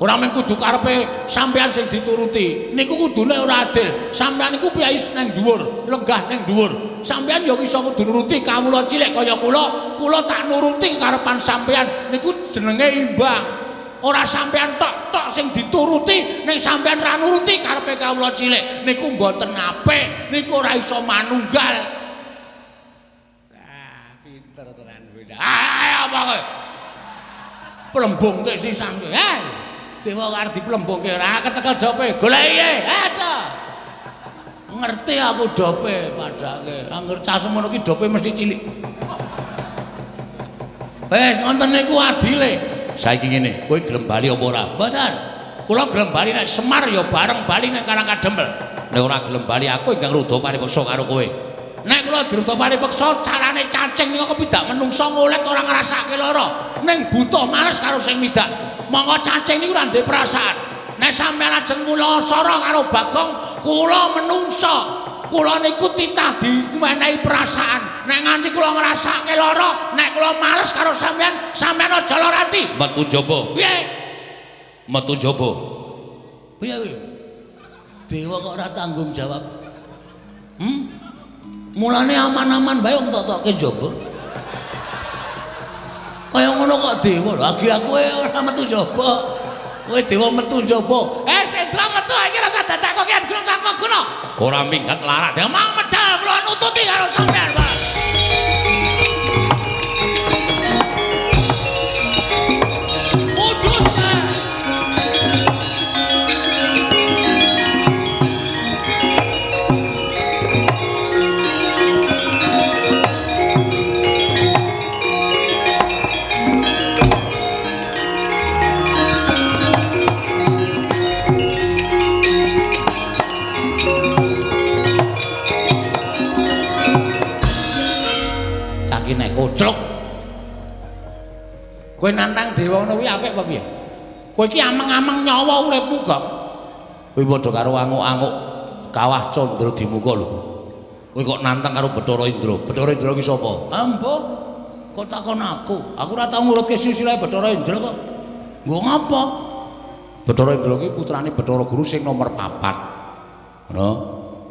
Ora mung kudu karepe sampean sing dituruti. Niku kudune ora adil. Sampean niku piye nang dhuwur, lenggah nang dhuwur. Sampean ya iso kudu nuruti kawula cilik kaya kula. Kula tak nuruti karepan sampean. Niku jenenge imbang. Ora sampean tok-tok sing dituruti, ning sampean ra nuruti karepe kawula cilik. Niku mboten apik, niku ora iso manunggal. Ah, pinter tenan kowe. Ayo apa kowe? Plembungke sisan kowe. Eh, dewa arep diplembungke ora kecekel dope. Goleki aja. Ngerti aku dope padake. Angger cah semono ki dope mesti cilik. Wis ngonten niku adile. Saiki ngene, kowe gelem bali apa ora? Mboten. Kula gelem bali nek Semar ya bareng bali nek Karang Kadempel. Nek ora gelem bali aku ingkang rudha paripeksa karo kowe. Nek kula dirudha paripeksa carane cacing niku kepidak menungsa ngolet ora ngrasake lara. Ning buta males karo sing midak. Monggo cacing niku ora ndek perasaan. Nek sampeyan ajeng mula sara karo Bagong, kula menungsa. Kula niku titah dimenehi perasaan. Nek nganti kula ngrasake lara, nek kula males karo sampeyan, sampeyan aja lara ati. Metu njaba. Piye? Metu njaba. Piye kuwi? Dewa kok ora tanggung jawab. Mulane aman-aman bae wong tok-tokke njaba. Kaya ngono kok dewa lho, agi aku ora metu jaba. Kowe dewa metu jaba. Eh Sendra metu iki rasa dadak kokean gunung tanpa guna. Ora minggat larak. Ya mau medal kula nututi karo sampean, Pak. Kudus. Koclok. Kowe nantang dewa ngono kuwi apik apa piye? Kowe iki ameng-ameng nyawa uripmu, Gong. Kowe padha karo anguk-anguk kawah Candra Dimuka lho. Kowe kok nantang karo Bathara Indra. Bathara Indra ki sapa? Ambo. Kok takon aku? Aku ora tau ngurutke silsilah Bathara Indra kok. Nggo ngapa? Bathara Indra ki putrane Bathara Guru sing nomor 4. Ngono.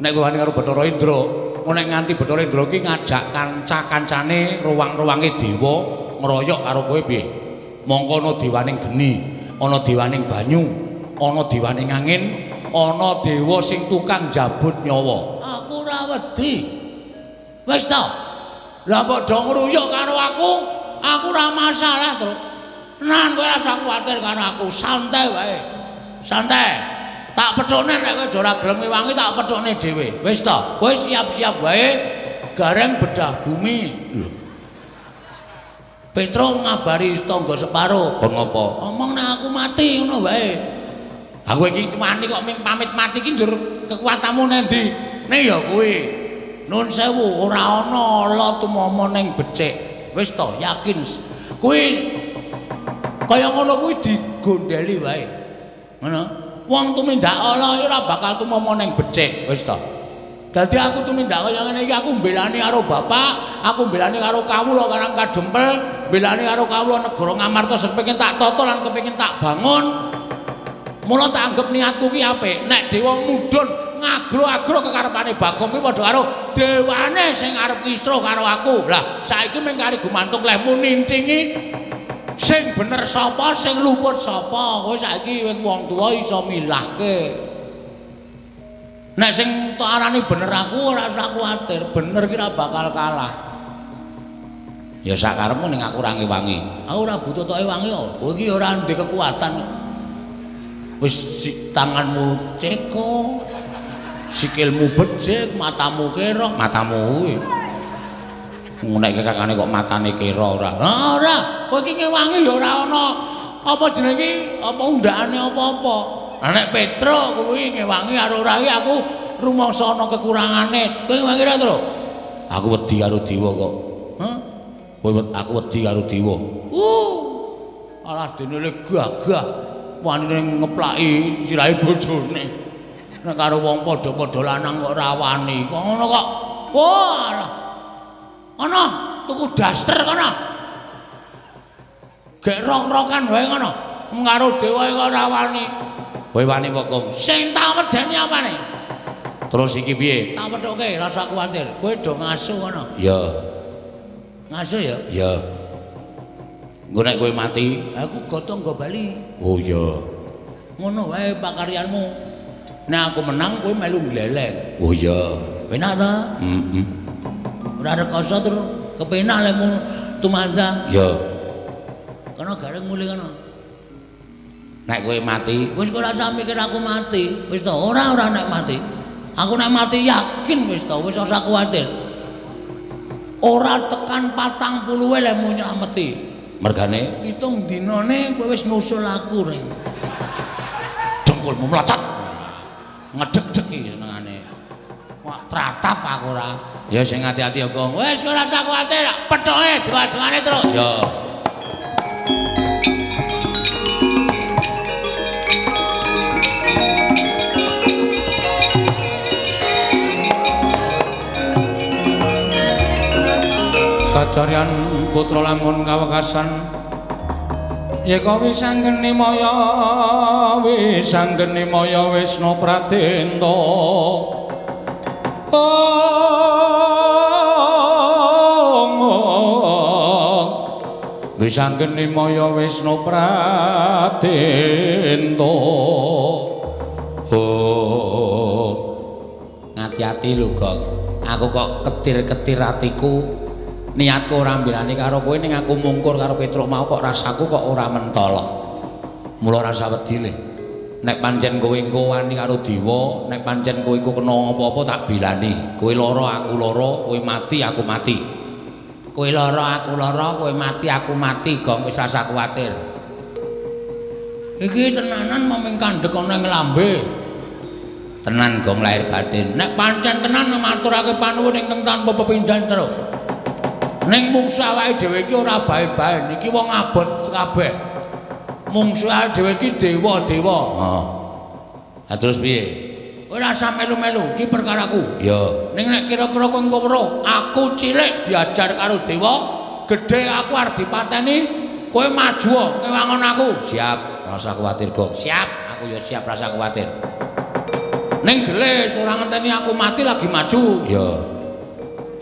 Nek kowe wani karo Bathara Indra, nek nganti Bathara Indra ki ngajak kanca-kancane ruwang-ruwange dewa ngroyok karo kowe piye? Mongko ana dewaning geni, ana dewaning banyu, ana dewaning angin, ana dewa sing tukang jabut nyawa. Aku ora wedi. Wis ta. Lah mbok do ngruyuk karo aku, aku ora masalah, Truk. Tenan kowe ora usah kuwatir karo aku, santai wae. Santai. Tak pethukne nek kowe ora gelem ngewangi tak pethukne dhewe. Wis ta, kowe siap-siap wae gareng bedah bumi. Lho. Petro ngabari tangga separo. Kon ngopo? Omong nek aku mati ngono wae. Aku iki wani kok ming pamit mati iki njur kekuatanmu nang ndi? Nek ya kuwi. Nun sewu ora ana ala tumama ning becik. Wis ta, yakin. Kuwi kaya ngono kuwi digondeli wae. Ngono. Wong tumindak ala ora bakal tumama ning becik, wis ta. Dadi aku tumindak kaya ngene iki aku mbelani karo bapak, aku mbelani karo kawula Karang Kadempel, mbelani karo kawula negara Ngamarta sing kepengin tak tata lan kepengin tak bangun. Mula tak anggep niatku ki apik. Nek dewa mudhun ngagro-agro kekarepane Bagong kuwi padha karo dewane sing arep kisruh karo aku. Lah saiki mung kari gumantung lehmu nintingi sing bener sapa, sing luput sapa. Kowe saiki wong tuwa iso milahke. Nek sing tok arani bener aku ora usah kuwatir, bener ki ora bakal kalah. Ya sakarepmu ning aku ora ngewangi. Aku ora butuh tok ewangi kok. Kowe iki ora ndek kekuatan. Wis tanganmu ceko, sikilmu becik, matamu kera, matamu kuwi. Nek kakane kok matane kera ora. Ora, kowe iki ngewangi lho ora ana apa jenenge iki, apa undakane apa-apa. Lah nek Petro kuwi ngewangi karo ora iki aku rumangsa ana kekurangane. Kowe ngewangi ora, Tru? Aku wedi karo dewa kok. Hah? Kowe aku wedi karo dewa. Alah dene le gagah wani ngeplaki sirahe bojone. Nek karo wong padha-padha lanang kok ora wani. Kok ngono kok. Wah, alah. Ana tuku daster kono. Gek rok-rokan wae ngono. Karo dewa kok ora wani. Kowe wani kok, Kong? Sing tak wedeni apane? Terus iki piye? Tak pethuke, rasa kuwatir. Kowe do ngasu kono. Ya. Ngasu ya? Ya. Engko nek kowe mati, aku gotong nggo bali. Oh iya. Ngono wae pakaryanmu. Nek aku menang kowe melu gleleng. Oh iya. Penak ta? Heeh. Ora rekoso tur kepenak lemu tumandang. Ya. Kono gareng mulih kono. Nek kowe mati, wis ora usah mikir aku mati. Wis to, ora ora nek mati. Aku nek mati yakin wis to, wis ora kuwatir. Ora tekan 40 lemu nylameti. Mergane hitung dinane kowe wis nusul aku reng. Dengkulmu mlocot. Ngedeg-deg iki senengane. Wah, tratap aku ora. Ya sing ati-ati ya, Kong. Wis ora usah kuwatir, pethoke dua-duane terus. Ya. Kacaryan putra lamun kawekasan yeka wisanggeni maya wisanggeni maya Wisnu Pradenta. Wis anggene maya Wisnu Pradenta. Oh. Ngati-ati lho, Gong. Aku kok ketir-ketir atiku. Niatku ora mbelani karo kowe ning aku mungkur karo Petruk mau kok rasaku kok ora mentala. Mula rasa wedi le. Nek pancen kowe engko wani karo dewa, nek pancen kowe engko kena apa-apa tak bilani. Kowe lara aku lara, kowe mati aku mati. Kowe lara aku lara, kowe mati aku mati, Gong, wis rasa kuwatir. Iki tenanan maming kandhek ana ing lambe. Tenan Gong lahir batin. Nek pancen tenan maturake panuwun ingkang tanpa pepindhan, Truk. Ning mungsu awake dhewe iki ora baen-baen, iki wong abot kabeh. Mungsu awake dhewe iki dewa-dewa. Heeh. Ha terus piye? Ora usah melu-melu, iki perkaraku. Ya. Ning nek kira-kira kowe engko weruh, aku cilik diajar karo dewa, gedhe aku arep dipateni, kowe maju ngewangon aku. Siap, rasa kuwatir, Gong. Siap, aku ya siap rasa kuwatir. Ning gelis ora ngenteni aku mati lagi maju. Ya.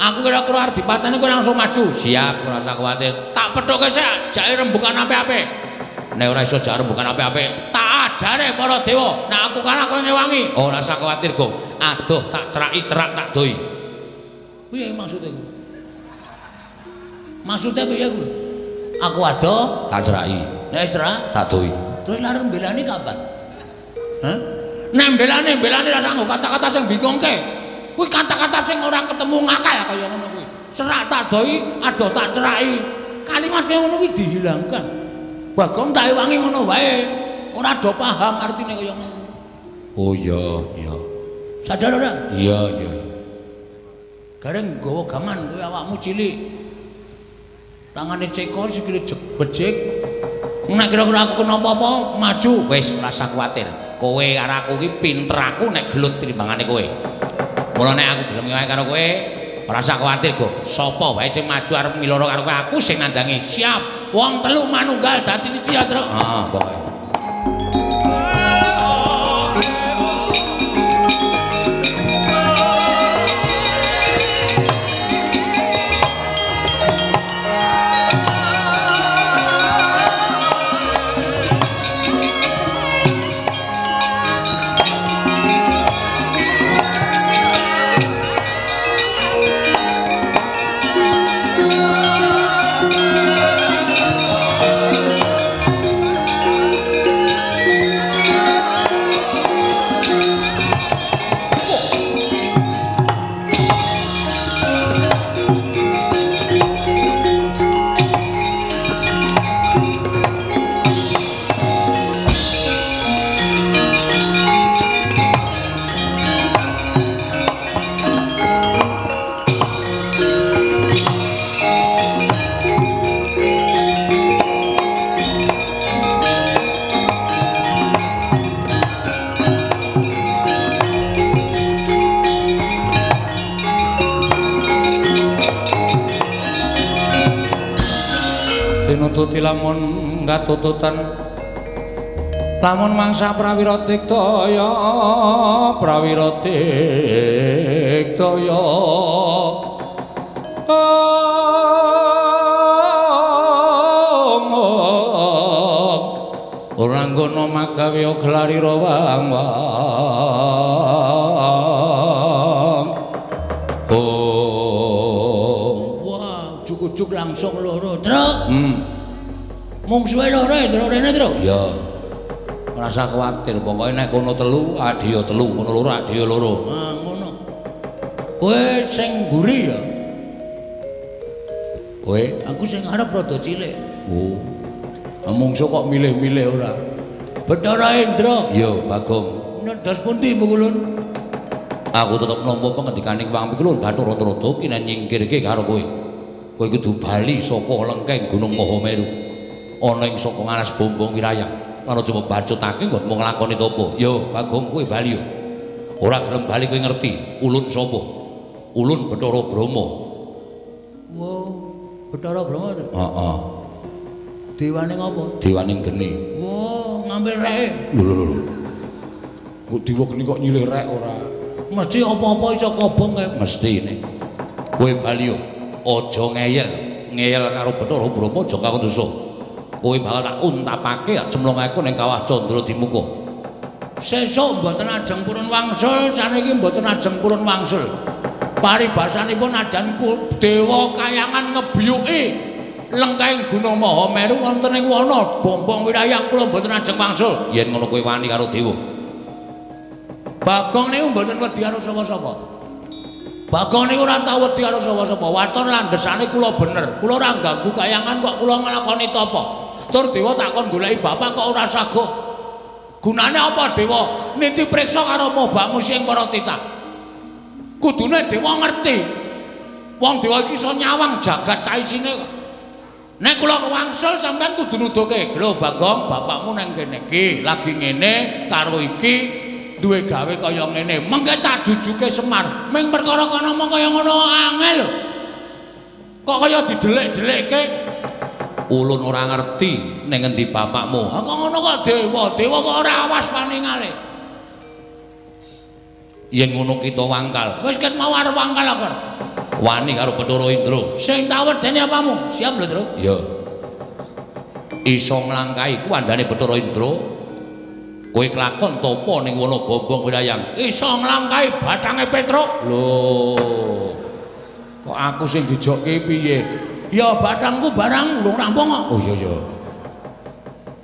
Aku kira-kira arep dipateni kowe langsung maju. Siap, ora usah kuwatir. Tak pethuke sik, jake rembukan apik-apik. Nek ora iso jak rembukan apik-apik, tak ajare para dewa. Nek aku kalah kowe ngewangi. Ora usah kuwatir, Gong. Aduh, tak ceraki cerak tak doi. Piye maksude kuwi? Maksude piye kuwi? Aku adoh, tak ceraki. Nek cerak, tak doi. Terus lareng mbelani kapan? Hah? Nek mbelani ra sanggo kata-kata sing bingungke. Kuwi kata-kata sing ora ketemu ngakal kaya ngono kuwi. Cerak tak doi, adoh tak ceraki. Kalimat kaya ngono kuwi dihilangkan. Bagong tak ewangi ngono wae. Ora do paham artine kaya ngono. Oh iya, iya. Sadar ora? Iya, iya. Gareng nggawa gaman kowe awakmu cilik. Tangane cekor sikile becik. Nek kira-kira aku kena apa-apa, maju. Wis rasa kuwatir. Kowe karo aku iki pinter aku nek gelut timbangane kowe. Mula nek aku gelem ngewangi karo kowe, ora usah kuwatir, Gong. Sapa wae sing maju arep miloro karo kowe, aku sing nandangi. Siap. Wong telu manunggal dadi siji ya, Truk. Heeh, pokoke. Tinututi lamun katututan lamun mangsa prawira diktaya prawira diktaya ora nggono magawe gelarira wang wang. Oh wah, ujug-ujug langsung loro, Truk. Mungsuhe loro ya, Truk, rene, Truk. Ya. Ora usah kuwatir, pokoke nek kono telu, adhiya telu, kono loro, adhiya loro. Ah, ngono. Kowe sing mburi ya. Kowe? Aku sing arep rada cilik. Oh. Mungsuh kok milih-milih ora? Bathara Indra. Ya, Bagong. Nendas pundi, Pukulun? Aku tetep nampa pengendikane Wang Pikulun Bathara Narada kinen nyingkirke karo kowe. Kowe kudu bali saka lengkeng Gunung Mahameru. Ana ing saka ngalas Bombong Wirayang. Lan aja mbacutake nggonmu nglakoni tapa. Ya, Bagong, kowe bali yo. Ora gelem bali kowe ngerti ulun sapa? Ulun Bathara Brahma. Wow, Bathara Brahma to? Heeh. Dewane ngopo? Dewane geni. Wah, ngambil reke. Lho lho lho. Kok dewa geni kok nyilih rek ora? Mesti apa-apa iso kobong kae. Mesti ne. Kowe bali yo, aja ngeyel. Ngeyel karo Bathara Brahma aja karo dosa. Kowe bakal tak untapake tak cemplungake ning kawah Candra Dimuka. Sesuk mboten ajeng purun wangsul, saniki mboten ajeng purun wangsul. Paribasanipun adan dewa kayangan ngebiyuki lengkahing Gunung Mahameru wonten ing wana Bombong Wirayang kula mboten ajeng wangsul. Yen ngono kowe wani karo dewa. Bagong niku mboten wedi karo sapa-sapa. Bagong niku ora tau wedi karo sapa-sapa. Waton landhesane kula bener. Kula ora ganggu kayangan kok kula nglakoni tapa. Tur dewa takon goleki bapak kok ora saguh. Gunane apa dewa niti priksa karo mobamu sing para titah? Kudune dewa ngerti. Wong dewa iki iso nyawang jagat saisine kok. Nek kula wangsul sampean kudu nuduhke, "Lho Bagong, bapakmu nang kene iki lagi ngene karo iki duwe gawe kaya ngene." Mengke tak jujuke Semar. Ming perkara kono mong kaya ngono angel lho. Kok kaya didelik-delikke? Ulun ora ngerti ning ngendi bapakmu. Ha kok ngono kok dewa, dewa kok ora awas paningale. Yen ngono kita wangkal. Wis ket mau arep wangkal apa? Wani karo Bathara Indra. Sing tak wedeni apamu? Siap lho, Tru. Ya. Iso nglangkahi kuwandane Bathara Indra. Kowe kelakon tapa ning wana Bombong Wirayang. Iso nglangkahi bathange Petruk. Lho. Kok aku sing dijokke piye? Ya bathangku barang urung rampung kok. Oh iya iya.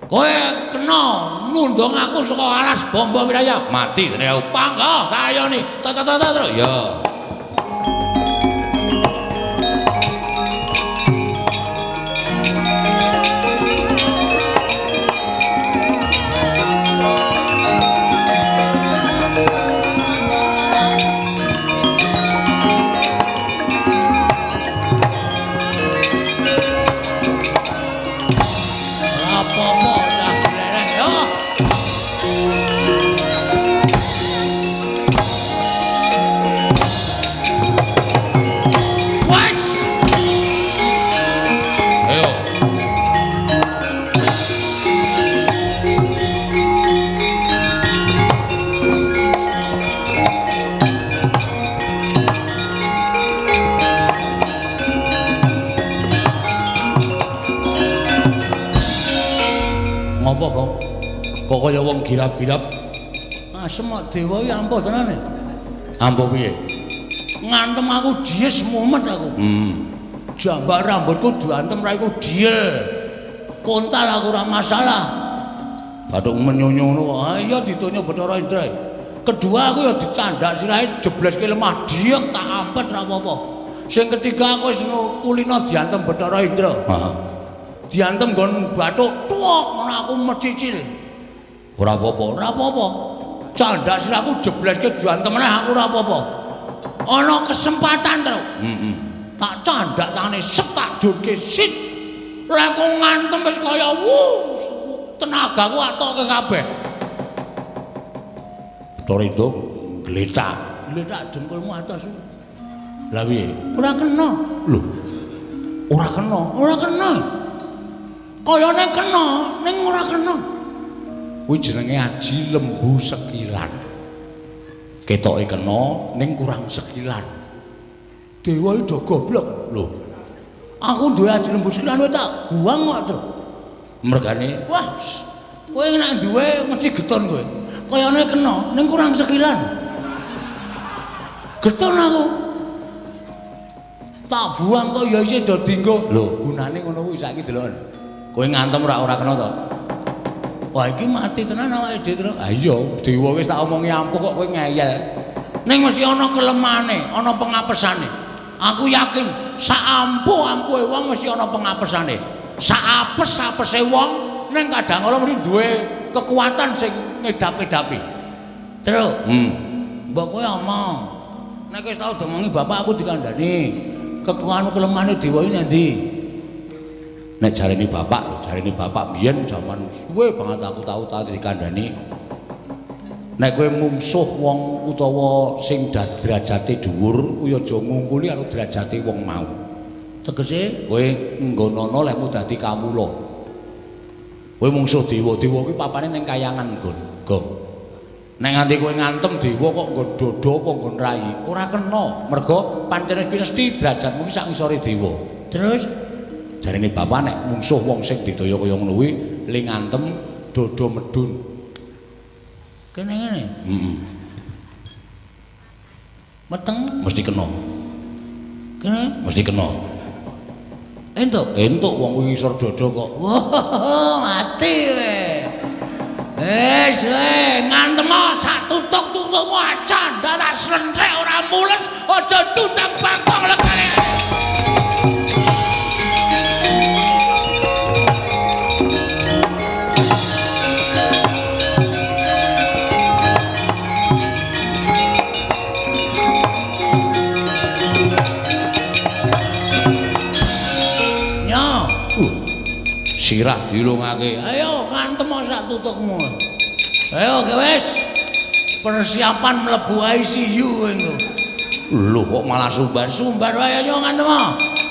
Kowe kena ngundang aku saka alas Bombong Wirayang. Mati dene aku. Panggah tayoni. Ta ta ta ta. Ya. Kok kaya wong girap-girap? Asem kok dewa iki ampuh tenane. Ampuh piye? Ngantem aku dies mumet aku. Jambak rambutku diantem raiku diel. Kontal aku ora masalah. Bathuk menyonyo ngono kok. Ha iya ditonyo Bathara Indra. Kedua aku ya dicandak sirahe jebleske lemah diek tak ampet ra apa-apa. Sing ketiga aku wis kulino diantem Bathara Indra. Heeh. Diantem nggon bathuk tuwek ngono aku mecicil. Ora apa-apa, ora apa-apa. Candak sirahku jebleske diantem meneh aku ora apa-apa. Ana kesempatan, Tru. Heeh. Tak candak tangane set tak durke sit. Lha aku ngantem wis kaya wuh, tenagaku atoke kabeh. Bathara Indra gletak. Gletak dengkulmu atos. Lah piye? Ora kena. Lho. Ora kena, ora kena. Kayane kena, ning ora kena. Kuwi jenenge aji lembu sekilan. Ketoke kena ning kurang sekilan. Dewa iki do goblok. Lho. Aku duwe aji lembu sekilan kowe tak guang kok, Tru. Mergane, wah, kowe nek duwe mesti geton kowe. Kayane kena ning kurang sekilan. Geton aku. Tak buang kok ya isih do dinggo. Lho, gunane ngono kuwi saiki deloken. Kowe ngantem ora kena to? Wah, iki mati tenan awake dhewe, Tru. Ha iya, dewa wis tak omongi ampuh kok kowe ngeyel. Ning mesti ana kelemane, ana pengapesane. Aku yakin sak ampuh-ampuhe wong mesti ana pengapesane. Sak apes-apese wong ning kadang kala mesti duwe kekuatan sing ngedap-edapi. Tru. Mbok kowe omong. Nek wis tau diomongi bapak aku dikandhani. Kekuatan kelemane dewa iki nang ndi? Nek jarene bapak lho, jarene bapak biyen jaman suwe banget aku tau dikandhani. Nek kowe mungsuh wong utawa sing derajate dhuwur, kuwi aja ngungkuli karo derajate wong mau. Tegese kowe nggonono lehmu dadi kawula. Kowe mungsuh dewa, dewa kuwi papane ning kayangan nggon. Gong. Nek nganti kowe ngantem dewa kok nggon dada apa nggon rai, ora kena. Mergo pancen wis mesti derajatmu ki sak ngisore dewa. Terus Jarene bapak nek mungsuh wong sing didaya kaya ngono kuwi le ngantem dada medun. Kene ngene. Heeh. Meteng mesti kena. Kene mesti kena. Entuk. Entuk wong kuwi ngisor dada kok. Wah, mati kowe. Wis kowe ngantem sak tutuk-tutukmu aja ndak tak slentrek ora mules aja tutang bangkong legane. Sirah dilungake. Ayo ngantem sak tutukmu. Ayo wis. Persiapan mlebu ICU engko. Lho kok malah sumbar? Sumbar wae yo ngantem.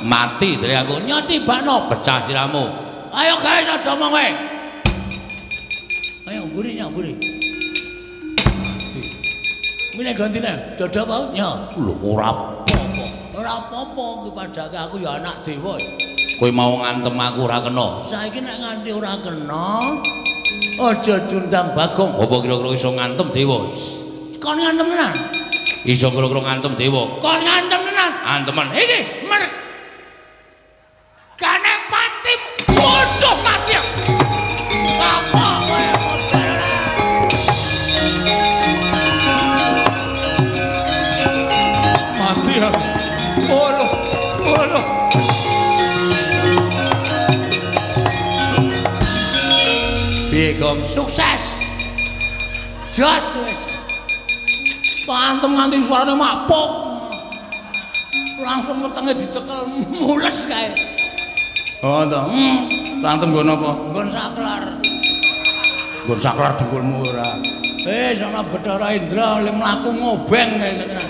Mati dere aku. Nyo tibakno pecah siramu. Ayo guys aja omong kowe. Ayo mburi nyo mburi. Mati. Mine gantine dada apa? Nyo. Lho ora apa-apa. Ora apa-apa iki padake aku ya anak dewa. Kowe mau ngantem aku ora kena. Saiki nek nganti ora kena, aja diundang Bagong. Apa kira-kira iso ngantem dewa? Kon ngantem tenan? Iso kira-kira ngantem dewa. Kon ngantem tenan? Antemen. Iki mergane pati bodoh mati. Apa kowe model? Mati aku. Waduh, waduh. Piye, Gong? Sukses. Jos wis. Pantem nganti suarane mapuk. Langsung wetenge dicekel mules kae. Oh, to. Santem nggon apa? Nggon saklar. Nggon saklar dengkulmu ora. Wis ana Bathara Indra le mlaku ngobeng kae ngene.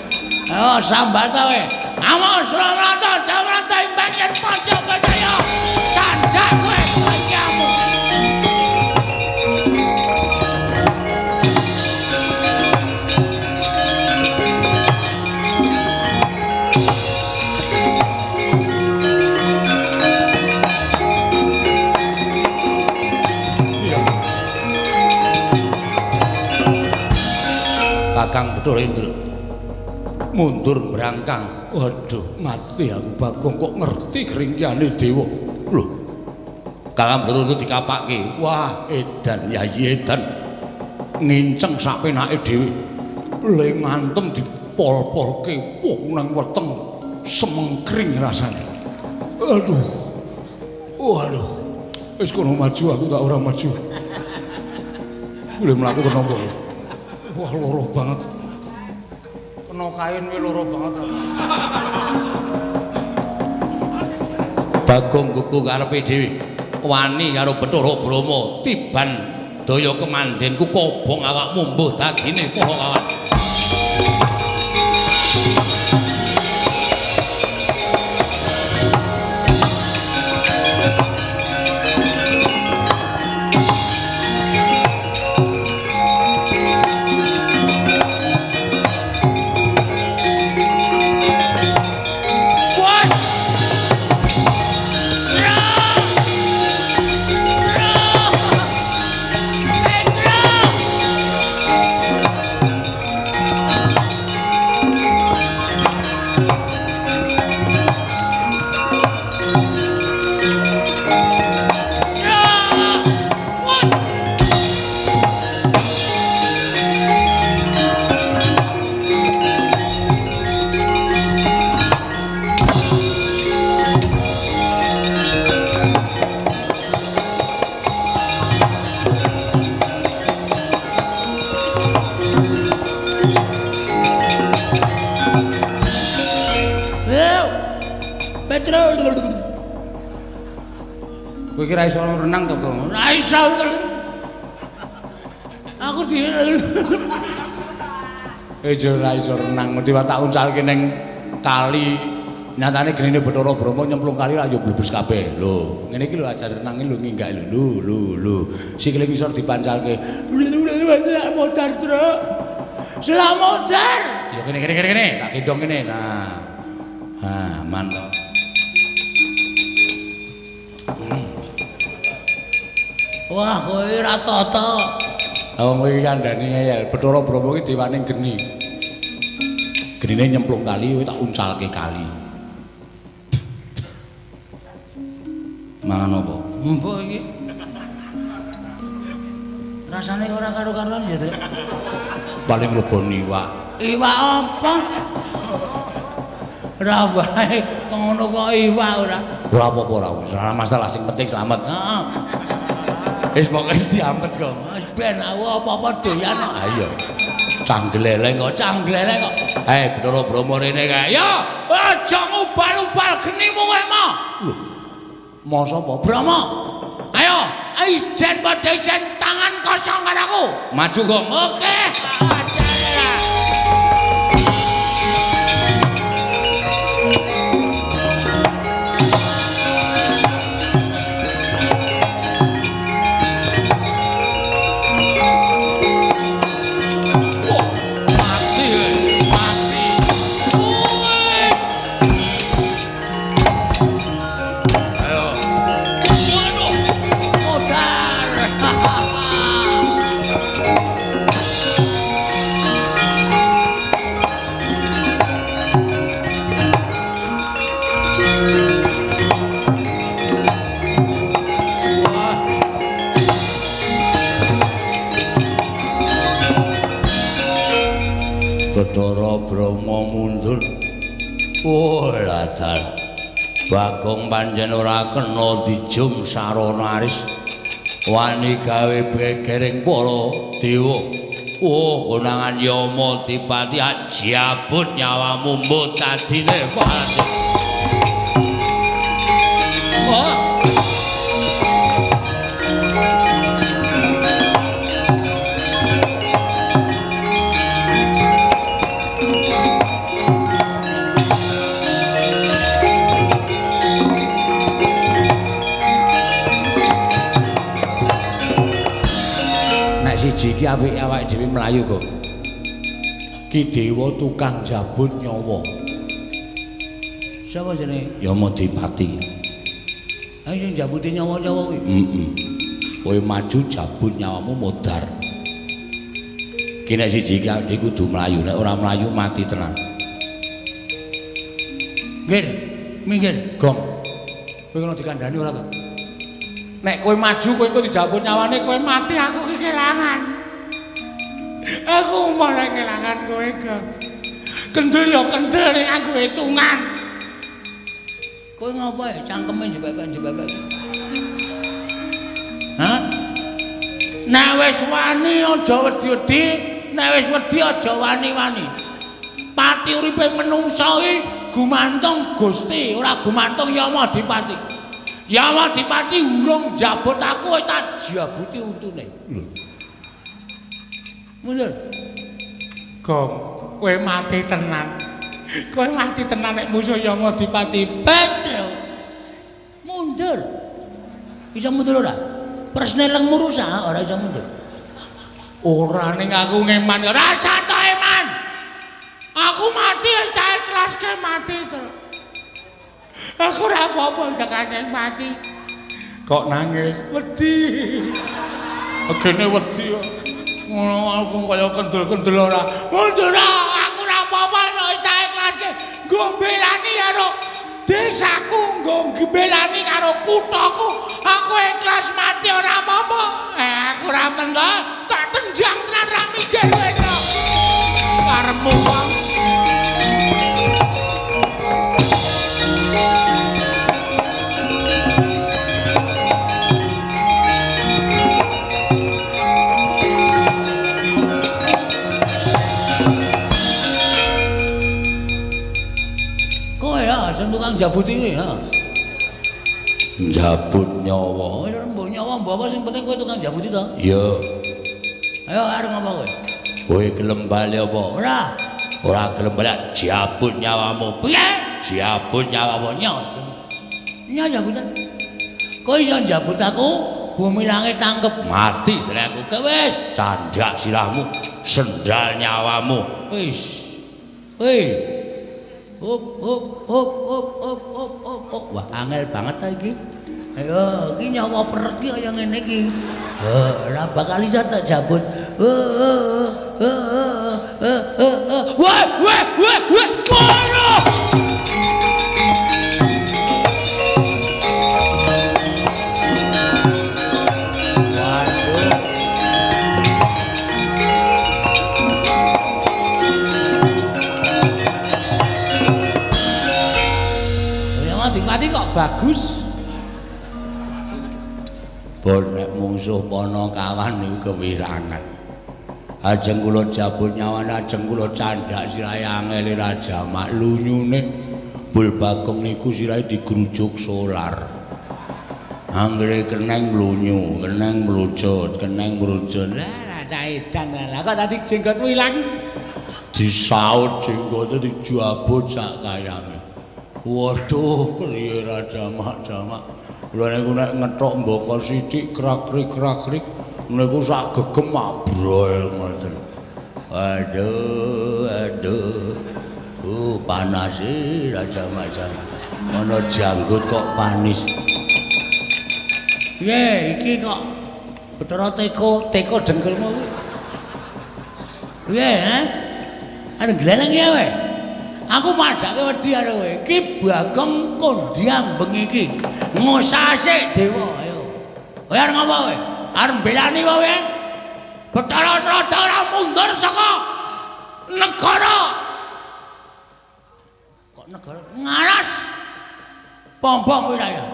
Ayo sambat kowe. Amo Sramata Jamrata imbangken Pancakaya. Candak kowe kancamu. Kakang Bathara Indra mundur brangkang. Waduh, mati aku Bagong kok ngerti keringkiane dewa. Lho, Kakang Bathara Indra dikapake. Wah, edan yayi edan. Nginceng sak penake dhewe. Le ngantem dipol-polke wong nang weteng semengkring rasane. Aduh. Waduh. Wis kono maju aku tak ora maju. Boleh mlaku kenapa? Wah, loro banget. Kena kain kuwi loro banget. Bagong gugu karepe dhewe. Wani karo Bathara Brahma tiban daya kemandenku kobong awakmu mbuh dadine para kawan. Kowe iki ra iso renang to, Gong? Ora iso. Aku di ora iso renang, mesti tak uncalke ning kali. Nyatane genine Bathara Brahma nyemplung kali ra yo blebes kabeh. Lho, ngene iki lho ajar renang lho nginggak lho lho lho. Sikile ngisor dipancalke. Modar, Truk. Selamat modar. Ya kene kene kene kene, tak gendong kene. Nah. Ah, mantap. Wah, kowe ora tata. Lah wong kowe iki kandhani ngeyel, Bathara Brahma iki dewane geni. Genine nyemplung kali, kowe tak uncalke kali. Mangan apa? Mbok iki. Rasane ora karo-karuan ya, Trik. Paling lebon iwak. Iwak apa? Ora wae ngono kok iwak ora. Ora apa-apa ora, ora masalah, sing penting slamet. Heeh. Wis pokoke diampet kok. Wis ben aku apa-apa doyan kok. Ha iya. Canggleleng kok, canggleleng kok. Hei, Bathara Brahma rene kae. Yo, aja ngubal-ubal genimu kowe mo. Lho. Masa apa? Brahma. Ayo, ijen padha ijen tangan kosong karo aku. Maju kok. Oke. Aja. Bathara Brahma mundur. Oh, latar. Bagong pancen ora kena dijum sarana aris. Wani gawe gegering para dewa. Oh, konangan Yama Dipati ajabut nyawamu mutadine. Oh. Siji iki apike awake dhewe mlayu kok. Ki dewa tukang jabut nyawa. Sapa jenenge? Yama Dipati. Ha sing jabuti nyawa-nyawa kuwi. Heeh. Kowe maju jabut nyawamu modar. Ki nek siji iki awake dhewe kudu mlayu, nek ora mlayu mati tenan. Minggir, minggir, Gong. Kowe kena dikandhani ora to? Nek kowe maju kowe engko dijabut nyawane, kowe mati, aku ki kelangan. Aku malah kelangan kowe, Gong. Kendel ya kendel nek aku hitungan. Kowe ngopo ya cangkeme jebebek-jebebek? Hah? Nek wis wani aja wedi-wedi, nek wis wedi aja wani-wani. Pati uripe menungsa iki gumantung Gusti, ora gumantung Yama Dipati. Yama Dipati urung njabut aku wis tak jabuti untune. Lho. Mundur. Gong, kowe mati tenan. Kowe mati tenan nek musuh Yama Dipati. Petro. Mundur. Bisa mundur ora? Presne lengmu rusak ora iso mundur. Ora ning aku ngeman ora rasa to eman. Aku mati wis tak ikhlaske mati terus. Aku ora apa-apa tekane mati. Kok nangis? Wedi. Agene wedi kok. Ngono aku kaya kendel-kendel ora. Mundur aku ora apa-apa wis tak ikhlaske. Nggo mbelani karo desaku, nggo mbelani karo kuthaku. Aku ikhlas mati ora apa-apa. Aku ora mentho, tak tenjang tenan ra mikir kowe to. Karepmu wong. Tukang jabut iki ha. Njabut nyawa. Oh, ora mbok nyawa mbok apa sing penting kowe tukang jabuti to. Iya. Ayo arep ngopo kowe? Kowe gelem bali apa? Ora. Ora gelem bali jabut nyawamu. Piye? Jabut nyawamu. Nya jabutan. Kowe iso njabut aku, bumi langit tangkep mati tenan aku. Kowe wis candak sirahmu, sendal nyawamu. Wis. Woi. Hop hop hop hop hop hop hop hop. Wah, angel banget ta iki. Ayo, iki nyawa peret ki kaya ngene iki. Ora bakal iso tak jabut. Wah, wah, wah, wah. Waduh. Waduh. Ya Adipati kok bagus. Bon nek mungsuh Panakawan niku kewirangan. Ajeng kula jabut nyawane, ajeng kula candhak sirahe angele Raja Mak lunyune. Bul Bagong niku sirahe digrujuk solar. Anggere keneng mlunyu, keneng mlucut, keneng mrucut. Lah cah edan lah kok tadi jenggotmu ilang. Disaut jenggote dijabut sak kayange. Waduh, priye Raja Mak jamak. Kula niku nek ngethok mbaka sithik krak-krik-krak-krik niku sak gegem abrol ngoten. Aduh, aduh. Panas e Raja Macam. Ana janggut kok panis. Piye iki kok Bathara teko, teko dengkulmu kuwi. Piye, ha? Arep gleleng ya kowe. Aku padhake wedi karo kowe. Iki Bagong kondhang bengi iki. Ngosase dewa, ayo. Kowe arep ngopo kowe? Arep mbelani kowe? Bathara Narada ora mundur saka negara. Kok negara ngaras? Pombong kowe ya.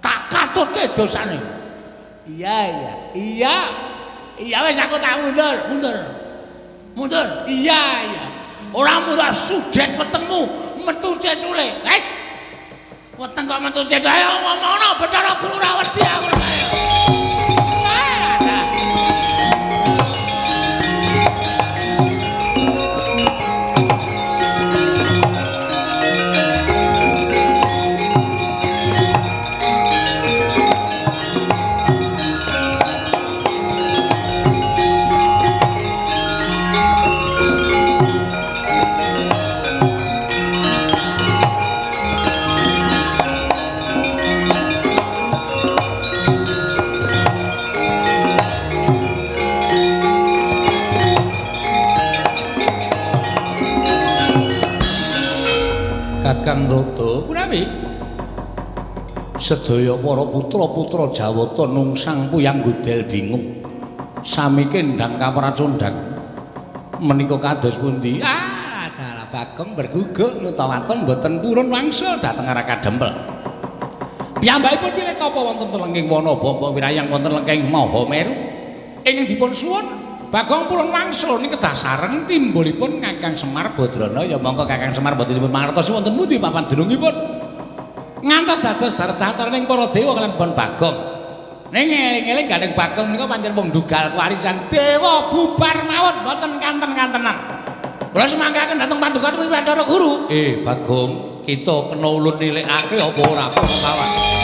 Tak katutke dosane. Iya, iya. Iya. Iya wis aku tak mundur. Mundur. Mundur. Iya, iya. Ora mundur sudet wetengmu metu cetule. Wis. Weteng kok metu cetule. Ayo ngomongno Bathara Guru ora wedi aku. Kakang Rada punawi sedaya para putra-putra Jawata nungsang puyang godel bingung sami kendang kapracondang menika kados pundi? Ah, dalah Bagong berguguk nutawaton mboten purun wangsul dhateng Kadempel. Piyambakipun pilih tapa wonten telengking wana bamba wirayang wonten lengking Maha Meru ingkang dipun suwun Bagong purun wangsul niki kedah sareng timbulipun Kakang Semar Badrana. Ya monggo Kakang Semar boten dipun mangertosi wonten pundi papan dunungipun ngantos dados dardataraning para dewa kaliyan Bon Bagong. Ning eling-eling gandeng Bagong menika pancen wong dugal kewarisan dewa bubar mawon boten kanten-kantenan. Kula semangkaken dhateng paduka Bathara Guru. Bagong, kita kena ulun nilikake apa ora kawan.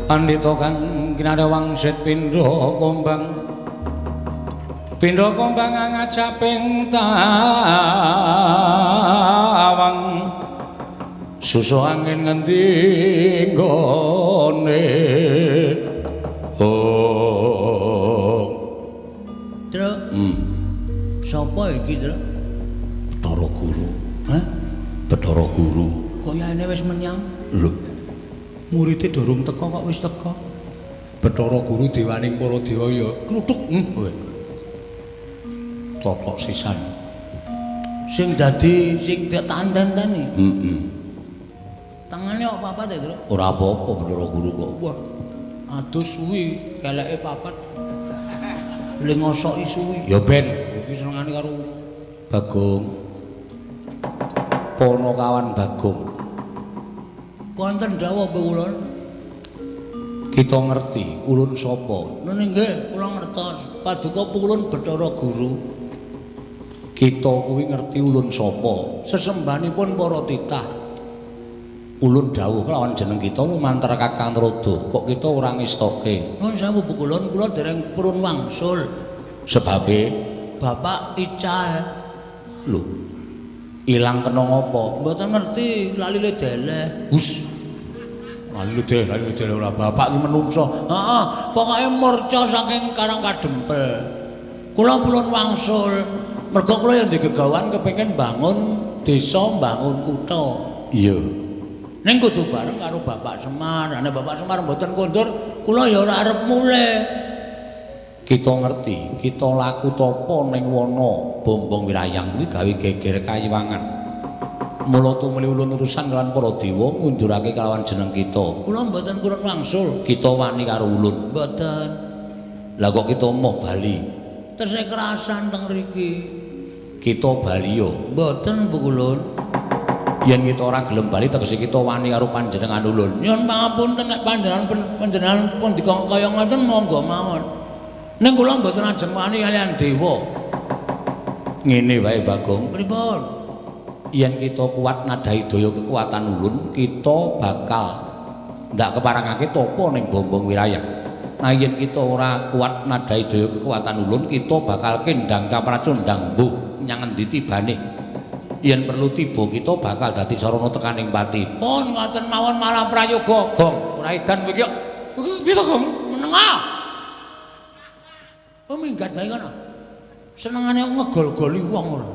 Pandhita kang kinarya wangsit pindha kombang. Pindha kombang ngajaping tawang. Susu angin ngendi nggone. Oh. Truk. Sapa iki, Truk? Bathara Guru. Hah? Bathara Guru. Kayane wis menyang. Lho. Murite durung teka kok wis teka. Bathara Guru dewaning para dewa ya kluthuk. Kowe. Totok sisan. Sing dadi sing ditanten-teni. Heeh. Tangane kok papat ya, Truk? Ora apa-apa Bathara Guru kok. Wah. Aduh suwi, keleke papat. Le ngosoki suwi. Ya ben, iki senengane karo Bagong. Ponokawan Bagong. Wonten dawuh kula. Kita ngerti ulun sapa? Nggih, kula ngertos. Paduka pulun Bathara Guru. Kita kuwi ngerti ulun sapa? Sesembahanipun para titah. Ulun dawuh kelawan jeneng kita lumantar Kakang Naroda, kok kita ora ngestoke? Nuwun sewu Bu Kulun, kula dereng purun wangsul. Sebabe Bapak ical. Lho. Ilang kena ngopo? Mboten ngerti, lali le deleh. Hus. Lali deleh ora bapak iki menungso. Heeh, pokoke murca saking Karang Kadempel. Kula purun wangsul. Mergo kula ya ndek gegawan kepengin bangun desa, bangun kutha. Iya. Ning kudu bareng karo Bapak Semar. Nek Bapak Semar mboten kondur, kula ya ora arep mulih. Kita ngerti, kita laku tapa ning wana Bombong Wirayang kuwi gawe geger kayiwangan. Mula tumuli ulun urusan kelawan para dewa ngundurake kelawan jeneng kita. Kula mboten purun wangsul. Kita wani karo ulun. Mboten. Lah kok kita moh bali? Tesih kerasan teng mriki. Kita bali yo. Mboten Bu Kulun. Yen kita ora gelem bali tegese kita wani karo panjenengan ulun. Nyuwun pangapunten nek panjenengan pun dikon kaya ngoten monggo mawon. Ning kula mboten ajeng wani kaliyan dewa. Ngene wae Bagong. Pripun? Yen kita kuat nadhahi daya kekuatan ulun, kita bakal ndak keparangake tapa ning Bombong Wirayang. Nah yen kita ora kuat nadhahi daya kekuatan ulun, kita bakal kendang kapracondang mbuh menyang endi tibane. Yen perlu tiba kita bakal dadi sarana tekaning pati. Pun ngoten mawon malah prayoga. Gong, ora edan kowe iki kok. Piye to, Gong? Menengah. Oh minggat bae kono. Senengane ngegol-goli wong ora.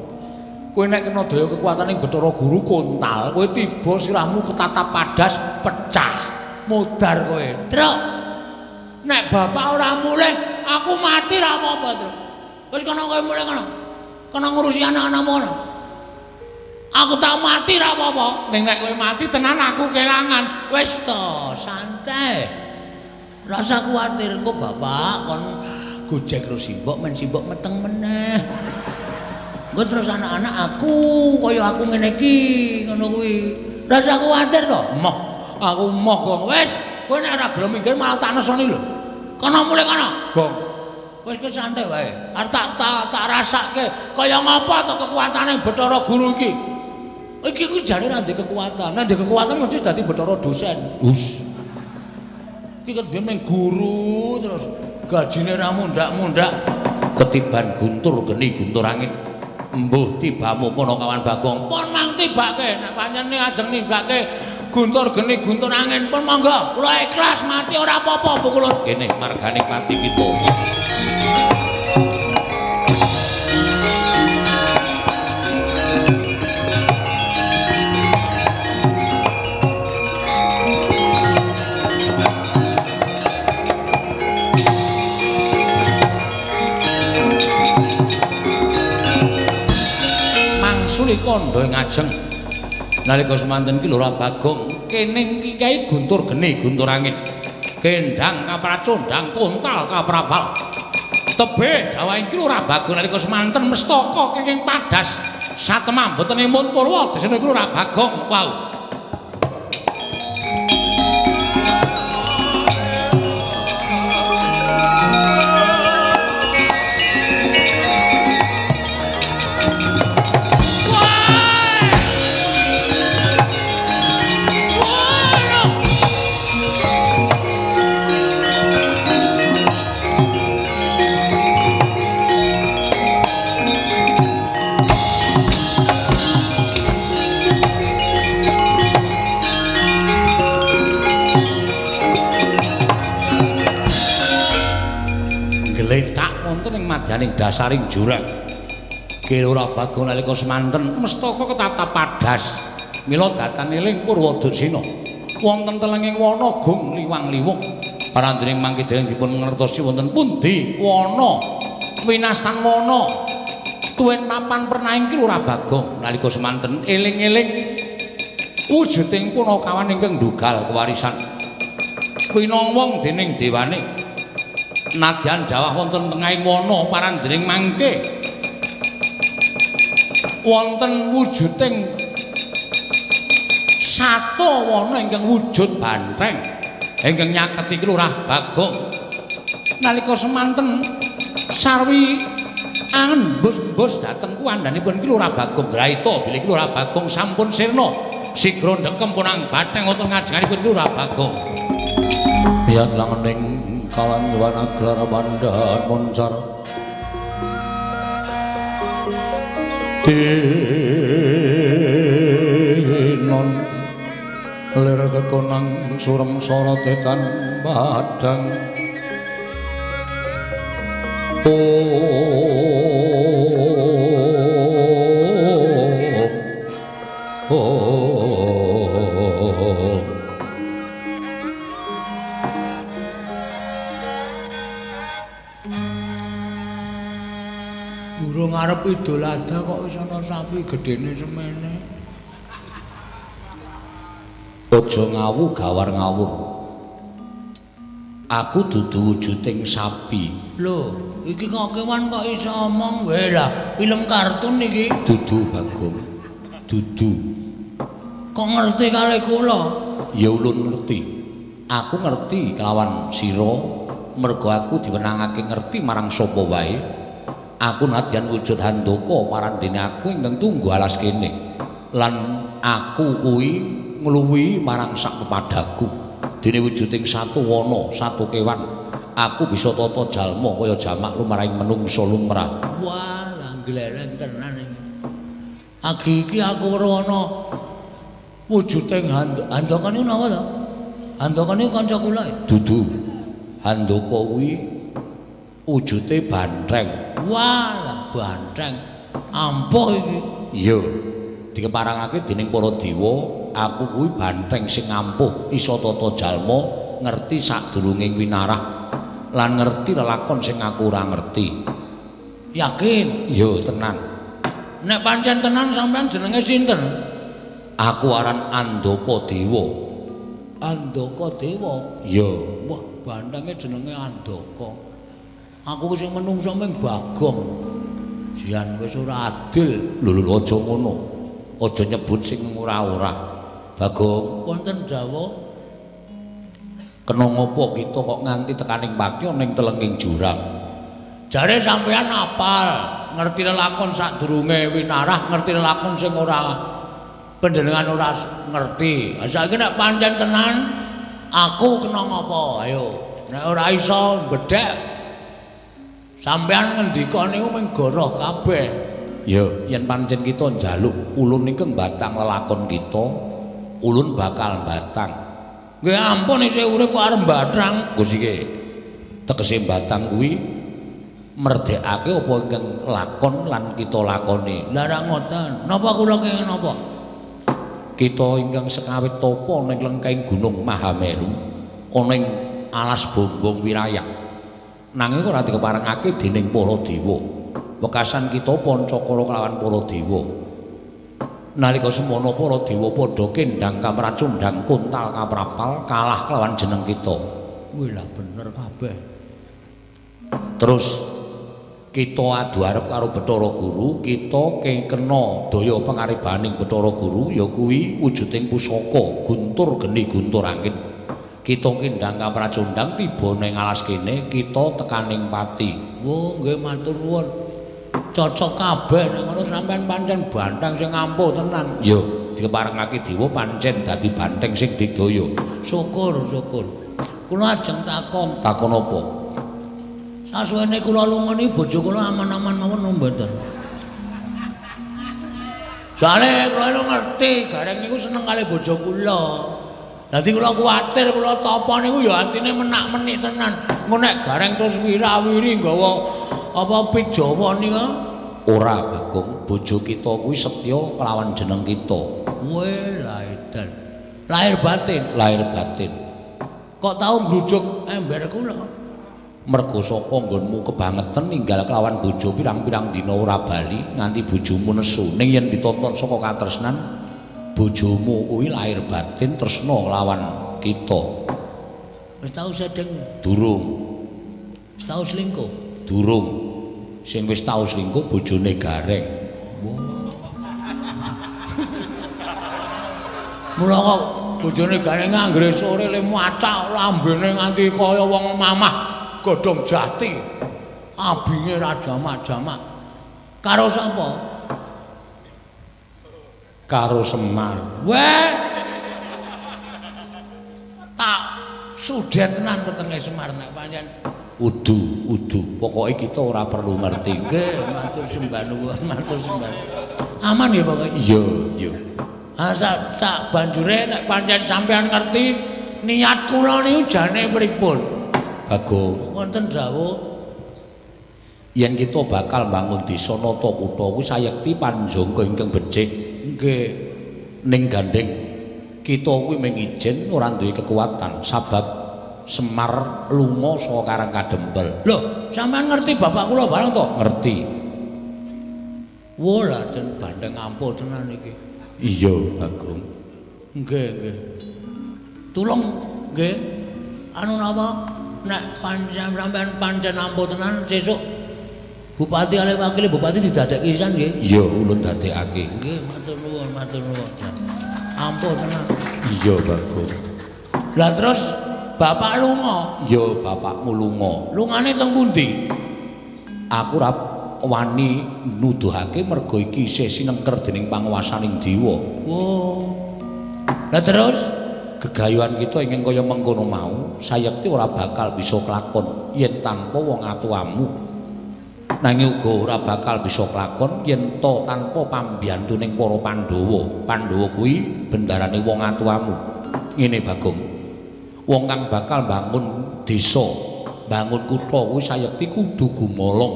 Kowe nek kena daya kekuatane Bathara Guru kontal, kowe tiba sirahmu ketatap padas pecah. Mudar kowe. Truk. Nek bapak ora mulih, aku mati ra apa-apa, Truk. Wis kono kowe mulih kono. Kono ngurusi anak-anakmu kono. Aku tak mati ra apa-apa. Ning nek kowe mati tenan aku kelangan. Wis to, santai. Rasa kuwatir engko bapak kon gojek karo simbok men simbok meteng meneh. Engko terus anak-anak aku kaya aku ngene iki ngono kuwi. Rasa kuwatir to? Moh, aku moh Gong. Wis, kowe nek ora gelem minggir malah tak nesoni lho. Kono mulih kono. Gong. Wis kowe santai wae. Arep tak rasake kaya ngapa to kekuatane Bathara Guru iki. Iki ku jane ora ndek kekuatan. Nek ndek kekuatan mesti dadi Bathara dosen. Hus. Iki ket biyen mung guru terus gajine ra mundhak-mundhak. Ketiban guntur geni guntur angin. Mbuh tibamu Punakawan Bagong. Pun mang tibake nek pancen ajeng nibake guntur geni guntur angin pun monggo. Kula ikhlas mati ora apa-apa Bu Kulun. Kene margane klati kita. Kandha ing ajeng nalika semanten ki Lurah Bagong kening ki kae guntur geni guntur angin kendang kapracondang kontal kaprabal tebih dawaing ki Lurah Bagong nalika semanten mestaka kenging padas satemah mboten emun purwa desane ki Lurah Bagong. Wow. Madyaning dasaring jurang. Ki Lurah Bagong nalika semanten mestaka ketatap padas. Mila datan eling Purwodursina. Wonten telenging wana gung liwang-liwung. Parandring mangke dereng dipun ngertosi wonten pundi wana winastan wana tuwin papan pernahing Ki Lurah Bagong nalika semanten eling-eling wujuding punakawan ingkang ndugal kewarisan. Winongwong dening dewane. Nadyan dawah wonten tengahing wana parandring mangke wonten wujuding sato wana ingkang wujud banteng ingkang nyaketi Ki Lurah Bagong. Nalika semanten sarwi Angen mbus-mbus dateng ku andhanipun iki Lurah Bagong Graita, bilih iki Lurah Bagong sampun sirna. Sigra ndekem punang batheng wonten ngajenganipun Lurah Bagong. Miyat langening kawan wana gelar pandhan moncar. Tinon lir kekonang surem sorote tan padang. Om Om. Burung arep Idul Adha kok wis ana sapi gedene semene. Aja ngawu gawar ngawur. Aku dudu wujuding sapi. Lho, iki kok kewan kok iso omong wae lah, film kartun iki. Dudu Bagong. Dudu. Kok ngerti kali kula? Ya ulun ngerti. Aku ngerti kelawan sira mergo aku diwenangake ngerti marang sapa wae. Aku nadyan wujud Handaka parandene aku ingkang tunggu alas kene. Lan aku kuwi ngluwihi marang sak pepadaku. Dene wujuding satu wana, satu kewan, aku bisa tata jalma kaya jamak lumrahing menungsa lumrah. Wah, lah gleleng tenan iki. Agi iki aku weruh ana wujuding Handaka niku napa to? Handaka niku kanca kula. Dudu. Handaka kuwi wujute bantheng. Wah, lah bantheng. Ampuh iki. Iya. Dikeparangake dening para dewa, aku kuwi bantheng sing ampuh, iso tata jalma, ngerti sadurunging winarah lan ngerti lelakon sing aku ora ngerti. Yakin? Iya, tenan. Nek pancen tenan sampean jenenge sinten? Aku aran Andaka Dewa. Andaka Dewa? Iya. Wah, banthenge jenenge Andaka. Aku wis menungso ming Bagong. Jian wis ora adil. Lho lho aja ngono. Aja nyebut sing ora-ora. Bagong, wonten dawuh. Kena ngopo kita kok nganti tekaning pati ning telenging jurang? Jare sampean apal, ngerti lelakon sadurunge winarah, ngerti lelakon sing ora panjenengan ora ngerti. Ha saiki nek pancen tenan aku kena ngopo? Ayo, nek ora iso bedhek sampean ngendika niku mung goroh kabeh. Ya, yen pancen kita njaluk ulun ingkang batang lelakon kita, ulun bakal batang. Nggih ampun isih urip kok arep batang. Gusti iki tegese batang kuwi merdekake apa ingkang lakon lan kita lakoni. Lah ra ngoten. Napa kula kenging napa? Kita ingkang sekawit tapa ning lengkeng Gunung Mahameru ana ing alas Bombong Wirayak. Nanging ora dikeparengake dening para dewa. Wekasan kita pancakara kelawan para dewa. Nalika semana para dewa padha kendhang kamracundhang kuntal kaprapal kalah kelawan jeneng kita. Wih lah bener kabeh. Terus kita adu arep karo Bathara Guru, kita kena daya pangaribaning Bathara Guru ya kuwi wujuding pusaka guntur geni guntur angin. Kita kendhang kamracundhang tiba ning alas kene, kita tekaning pati. Wo nggih matur nuwun. Cocok kabeh nek ngono sampean pancen banteng sing ampuh tenan. Ya, dikeparengake dewa pancen dadi banteng sing digdaya. Syukur, syukur. Kula ajeng takon. Takon apa? Sasuwene kula lunga niki bojo kula aman-aman mawon napa mboten? Soale kula niku ngerti Gareng niku seneng kali bojo kula. Dadi kula kuwatir kula tapa niku ya atine menak-menik tenan. Engko nek Gareng terus wirawiri nggawa apa pit Jawa nika? Ora Bagong, bojo kita kuwi setya kelawan jeneng kita. Weh, lah edan. Lahir batin, lahir batin. Kok tau nglujuk ember kula? Mergo saka nggonmu kebangetan ninggal kelawan bojo pirang-pirang dina ora bali nganti bojomu nesu. Ning yen ditonton saka katresnan, bojomu kuwi lahir batin tresna kelawan kita. Wis tau sedeng? Durung. Wis tau selingkuh? Durung. Sing wis tau selingkuh bojone Gareng. Mula kok bojone Gareng anggere sore le macak lambene nganti kaya wong mamah godhong jati. Abinge ra jamak-jamak. Karo sapa? Karo Semar. Weh. Tak sudet tenan wetenge Semar nek pancen udu udu. Pokoke kita ora perlu ngerti. Nggih, matur sembah nuwun, matur sembah. Aman ya pokoke. Iya, iya. Ah sak banjure nek pancen sampean ngerti niat kula niku jane pripun? Bagong, wonten dawuh yen kita bakal mbangun desa nata kutha kuwi sayekti panjangka ingkang becik. Nggih. Ning gandeng kita kuwi mung ijen ora duwe kekuatan sabab Semar lunga saka Karang Kadempel. Lho, sampean ngerti bapak kula bareng to? Ngerti. Wah, lah jen bandeng ampuh tenan iki. Iya, Bagong. Nggih, nggih. Tulung nggih. Anu napa nek pancen sampean pancen ampuh tenan sesuk bupati kalih wakile bupati didadekke pisan nggih. Iya, ulun dadekake. Nggih, matur nuwun, matur nuwun. Ampuh tenan. Iya, Bagong. Lah terus bapak lunga? Ya, bapakmu lunga. Lungane teng pundi? Aku ora wani nuduhake merga iki isih sinengker dening panguwasaning dewa. Oh. Lah terus gegayuhan kita ingkang kaya mengkono mau sayekti ora bakal bisa kelakon yen tanpa wong atuamu. Nanging uga ora bakal bisa kelakon yen ta tanpa pambiyantuning para Pandhawa. Pandhawa kuwi bendarane wong atuamu. Ngene Bagong. Wong kang bakal bangun desa, bangun kutha kuwi sayekti kudu gumolong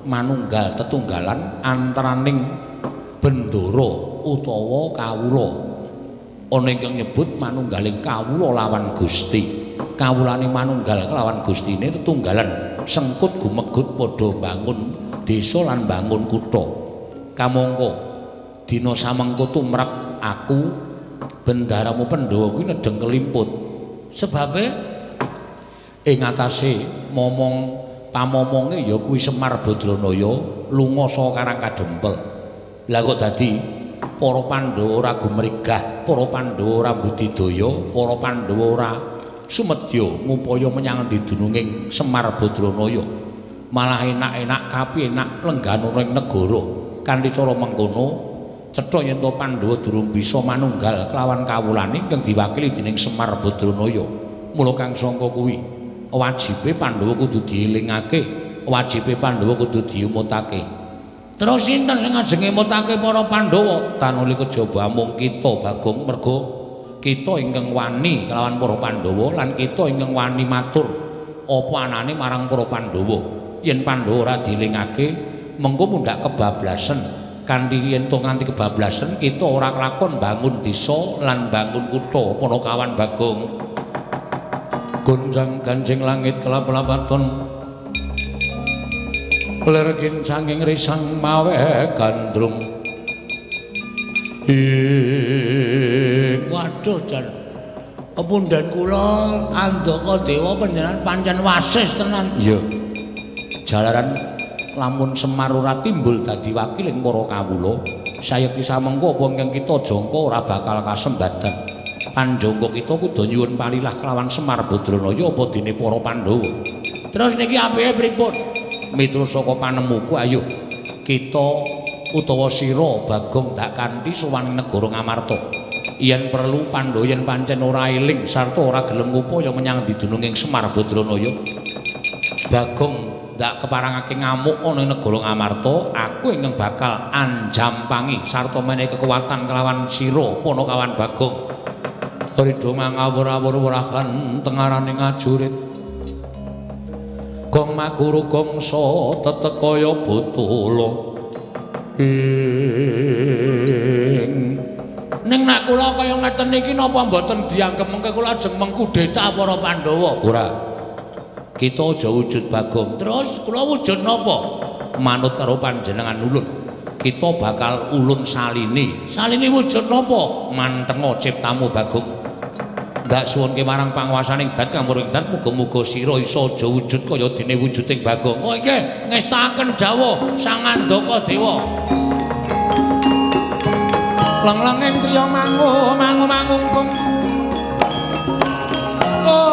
manunggal tetunggalan antaraning bendara utawa kawula. Ana ingkang nyebut manunggaling kawula lawan Gusti. Kawulane manunggal kelawan Gustine tetunggalan sengkut gumegut padha bangun desa lan bangun kutha. Kamangka dina samengko tumrap aku bendaramu Pandhawa kuwi nedheng kelimput. Sebabe ing atase momong pamomonge ya kuwi Semar Badranaya lunga saka Karang Kadempel. Lah kok dadi para Pandhawa ora gumregah, para Pandhawa ora budidaya, para Pandhawa ora sumedya ngupaya menyang endi dununging Semar Badranaya. Malah enak-enak kapi enak lengganana ing negara. Kanthi cara mengkono cetha yen to Pandhawa durung bisa manunggal kelawan kawulane ingkang diwakili dening Semar Badranaya. Mula kang sangka kuwi wajibe Pandhawa kudu dielingake, wajibe Pandhawa kudu diumutake. Terus sinten sing ajeng ngemutake para Pandhawa? Tanuli kejaba amung kita Bagong, merga kita ingkang wani kelawan para Pandhawa lan kita ingkang wani matur apa anane marang para Pandhawa. Yen Pandhawa ora dielingake, mengko mundhak kebablasen. Kanthi yen to nganti kebablasen kita ora kelakon bangun desa lan bangun kutha. Panakawan Bagong. Gonjang ganjing langit kelap-lapaton lir kincanging risang mawe gandrung. Waduh jan pepundhen kula Andaka Dewa panjenengan pancen wasis tenan. Iya. Jalaran lamun Semar ora timbul dadi wakiling para kawula, sayekti samengko apa ingkang kita jangka ora bakal kasembadan. Panjangka kita kudu nyuwun palilah kelawan Semar Badranaya apa dene para Pandhawa. Terus niki apike pripun? Miturut saka panemuku, ayo kita utawa sira Bagong dak kanthi sowan negara Ngamarta. Yen perlu Pandhawa yen pancen ora eling sarta ora gelem ngupaya menyang didununging Semar Badranaya, Bagong ndak keparangake ngamuk ana ing negara Ngamarta, aku ingkang bakal anjampangi sarta menehi kekuatan kelawan sira Panakawan Bagong. Ridho mangawur-awur wrahan tengarane ngajurit. Gong maguru gongsa tetek kaya botolo. Ning nek kula kaya ngeten iki napa mboten dianggep mengke kula ajeng mengkudeta para Pandhawa? Ora. Kita aja wujud Bagong. Terus kula wujud napa? Manut karo panjenengan ulun. Kita bakal ulun salini. Salini wujud napa? Mantenga ciptamu Bagong. Ndak suwunke marang panguwasaning dat kamuring dat muga-muga sira iso aja wujud kaya dene wujuding Bagong. Oh nggih, ngestakaken dawuh Sang Andaka Dewa. Leng-lenging triya mangu mangu mangungkung. Om om.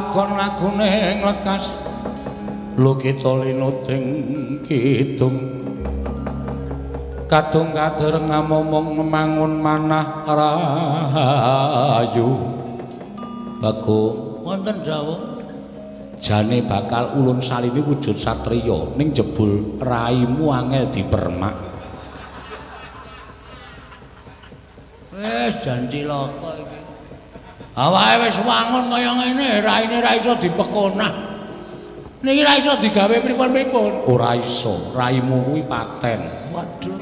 Paugon lagune nglekas lukita linuting kidung kadung kadereng ngamomong mangun manah rahayu. Bagong wonten dawuh jane bakal ulun salini wujud satriya ning jebul raimu angel dipermak. Wis jan cilaka iki. Awake wis wangun kaya ngene, raine ra iso dipekonah. Niki ra iso digawe pripun-pripun. Ora iso, raimu kuwi paten. Waduh.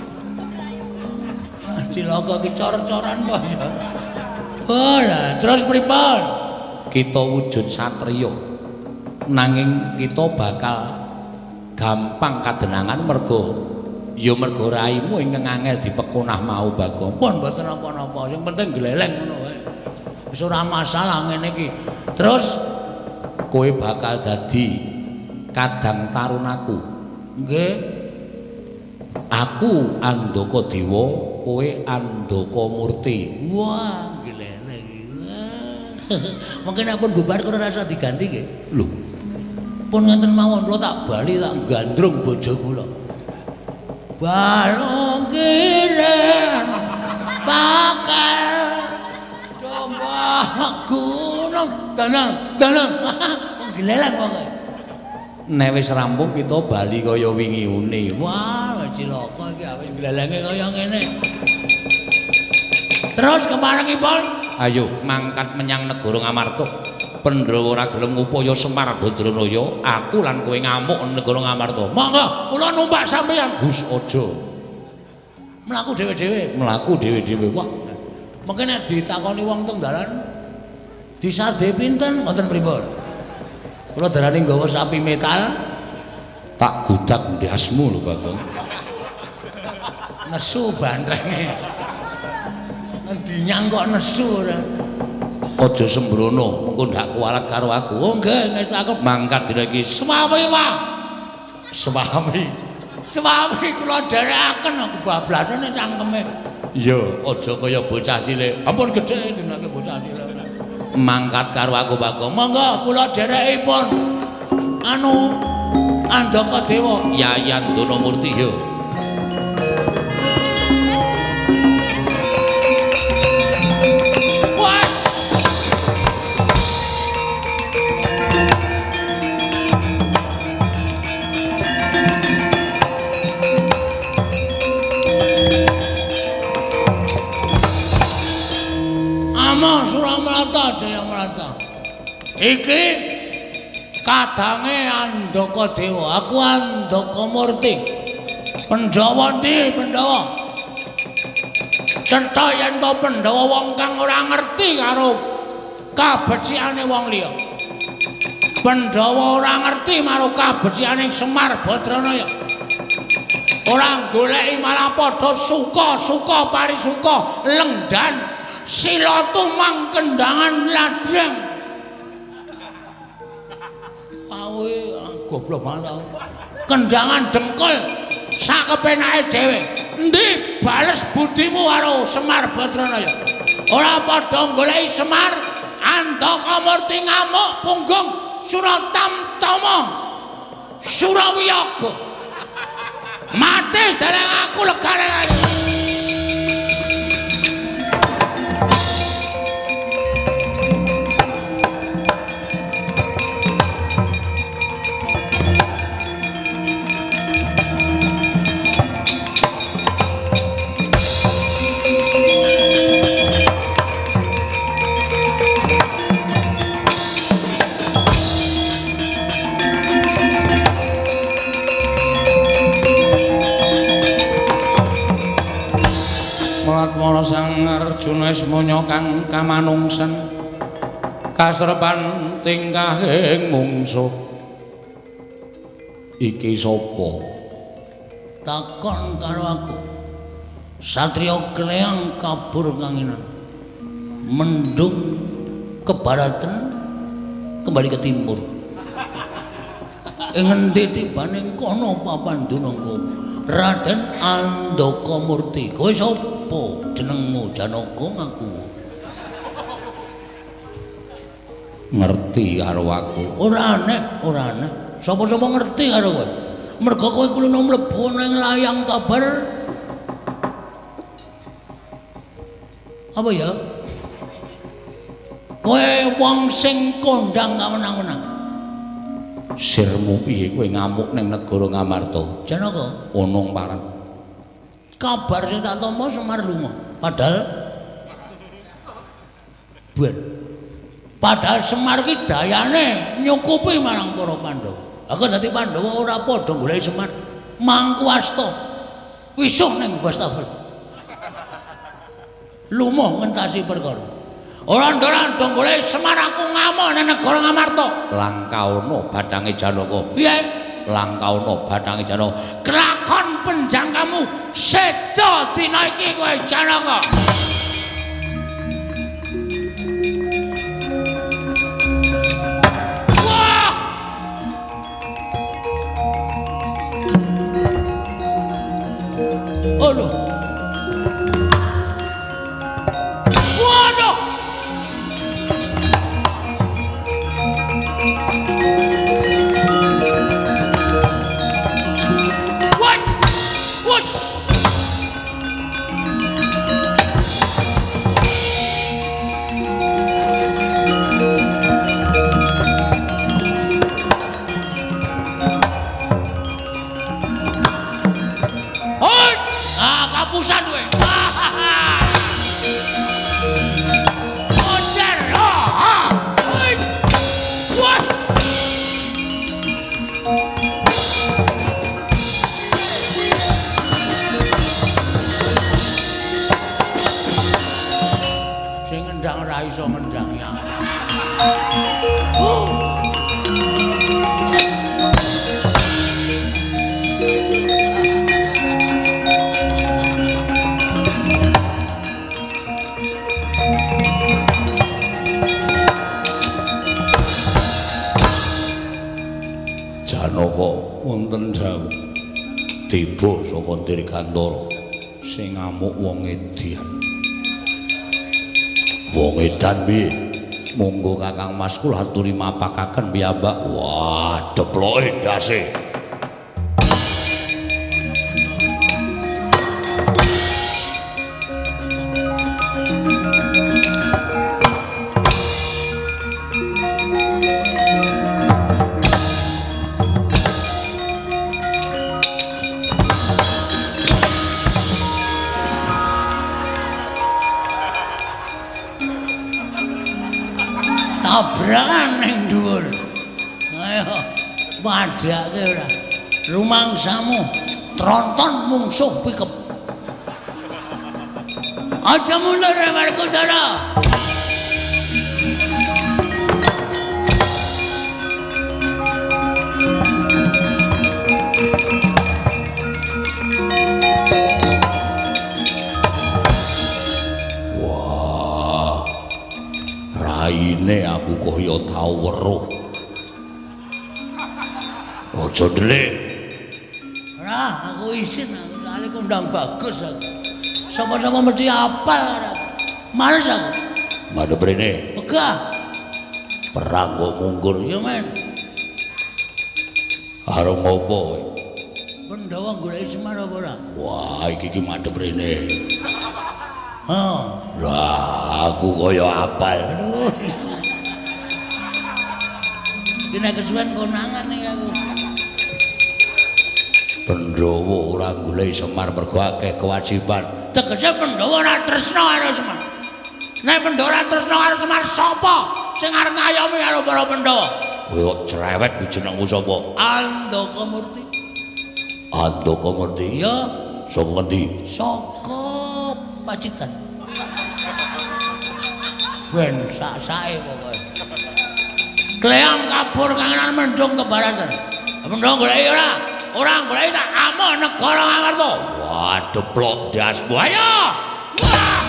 Ah, cilaka iki cor-coran kok ya. Oh, lah terus pripun? Kita wujud satriya. Nanging kita bakal gampang kadenangan mergo ya mergo raimu ingkang angel dipekonah mau Bagong. Pun mboten napa-napa, sing penting gleleng ngono wae. Wis ora masalah ngene iki. Terus kowe bakal dadi kadang tarunaku. Nggih. Aku Andaka Dewa, kowe Andaka Murti. Wah, gleleng iki. Mungkin aku bubar karo rasa diganti nggih. Lho. Pun ngenten mawon kula tak bali tak gandrung bojo kula. Balung kiren bakal domba gunung danang danang gleleng pokoke. Nek wis rampung kita bali kaya wingi une. Wah, cilaka iki awis glelenge kaya ngene. Terus kemarengipun ayo mangkat menyang negara Ngamarta. Pandhawa ora gelem ngupaya Semar Badranaya, aku lan kowe ngamuk negara Ngamarta. Monggo kula numpak sampeyan. Hus aja. Mlaku dhewe-dhewe, mlaku dhewe-dhewe. Wah, mengke nek ditakoni wong teng dalan disade pinten ngoten pripun? Kula darani nggawa sapi metal tak gudak ndasmu lho Bagong. Nesu bantrenge. Endi nyang kok nesu ora. Aja sembrono, mengko ndak kualat karo aku. Oh nggih, ngerti aku mangkat dina iki. Swawi wae. Swawi. Swawi kula dherekaken aku bablasane cangkeme. Iya, aja kaya bocah cilik. Ampun gedhe dinake bocah cilik. Mangkat karo aku Bagong. Monggo kula dherekipun anu Andaka Dewa Yayan Donamurti yo. Suramarta Jayamarta. Iki kadange Andaka Dewa, aku Andaka Murti. Pandhawa ndi Pandhawa? Cetha yen to Pandhawa wong kang ora ngerti karo kabecikane wong liya. Pandhawa ora ngerti marang kabecikane Semar Badranaya. Ora goleki malah padha suka-suka parisuka lengdan sila tumang kendangan ladrang. Awe goblok banget aku. Kendangan dengkul sakepenake dhewe. Endi bales budimu karo Semar Badranaya? Ora padha goleki Semar, Andaka Murti ngamuk punggung Suratamtama Surawiyaga. Mati dereng aku legane. Mara Sang Arjuna Ismaya kang kamanungsan kasrepan tingkahing mungsuh. Iki sapa? Takon karo aku. Satriya Kleyang kabur kanginan. Mendung ke baratan kembali ke timur. Ing ngendi tibane kono papan dunungku? Raden Andaka Murti. Kowe sapa? Jenengmu Janaka ngaku. Ngerti karo aku. Ora aneh, ora aneh. Sapa-sapa ngerti karo kowe. Mergo kowe kulino mlebu nang layang kabar. Apa ya? Kowe wong sing kondang kawenang-wenang. Sirmu piye kowe ngamuk ning negara Ngamarta? Janaka, Onong parang. Kabar sing tak tampa Semar lunga. Padahal ben. Padahal Semar ki dayane nyukupi marang para Pandhawa. Aku dadi Pandhawa ora padha goleki Semar. Mangku asta. Wisuh ning wastafel. Lumuh ngentasi perkara. Ora ora goleki Semar aku ngamuk nang negara Ngamarta. Langkaono bathange Janaka. Piye? Langkaono bathange Janaka. Kelakon penjangkamu seda dina iki kowe Janaka. Wah! Aduh. Waduh. What? Wush. Hoi! Ah, kapusan kowe. Ocer. Ah. Hoi. Wah. Sing ngendang ora iso ngendang ya. Janaka wonten dawuh tiba saka Dirgantara sing ngamuk wong edian. Wong edan piye? Monggo Kakang Mas kula aturi mapakaken piyambak. Wah, deploke ndase. Tabrakan ning dhuwur. Ayo padhake ora. Rumangsamu tronton mungsuh pikep. Aja mundur Werkudara. Wah. Raine aku kaya tau weruh. Aja ndelik. Ora, aku isin aku soalé kondang bagus aku. Sapa-sapa mesti apal ora. Males aku. Madhep rene. Wegah. Perang kok mungkur. Ya men. Arep ngopo kowe? Pandhawa goleki Semar apa ora? Wah, iki ki madhep rene. Heh. Lah, aku kaya apal. Aduh. Iki nek kesuwen konangan iki aku. Pandhawa ora goleki Semar mergo akeh kewajiban. Tegese Pandhawa ora tresna karo Semar. Nek Pandhawa ora tresna karo Semar, sapa sing arep ngayomi karo para Pandhawa? Kowe kok cerewet kuwi jenengmu sapa? Andaka Murti. Andaka Murti? Iya. Saka ngendi? Saka Pacitan. Ben sak-sake pokoke. Kleang kabur kangenan mendung kebaratan. Mendung goleki ora? Ora goleki tak amuk negara Ngamarta. Wah, deplok ndasmu. Ayo! Wah! Wah!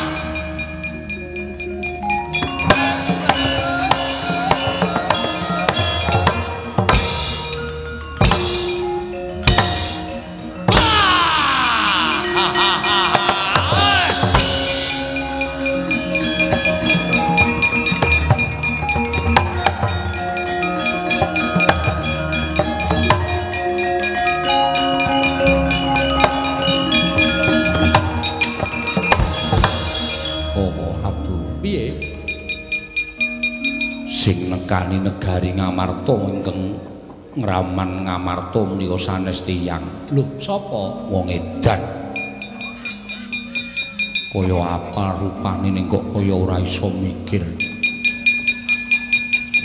Janaka Prabu. Piye? Sing nekani negari Ngamarta ingkang ngraman Ngamarta menika sanes tiyang. Lho, sapa? Wong edan. Kaya apa rupane ning kok kaya ora iso mikir.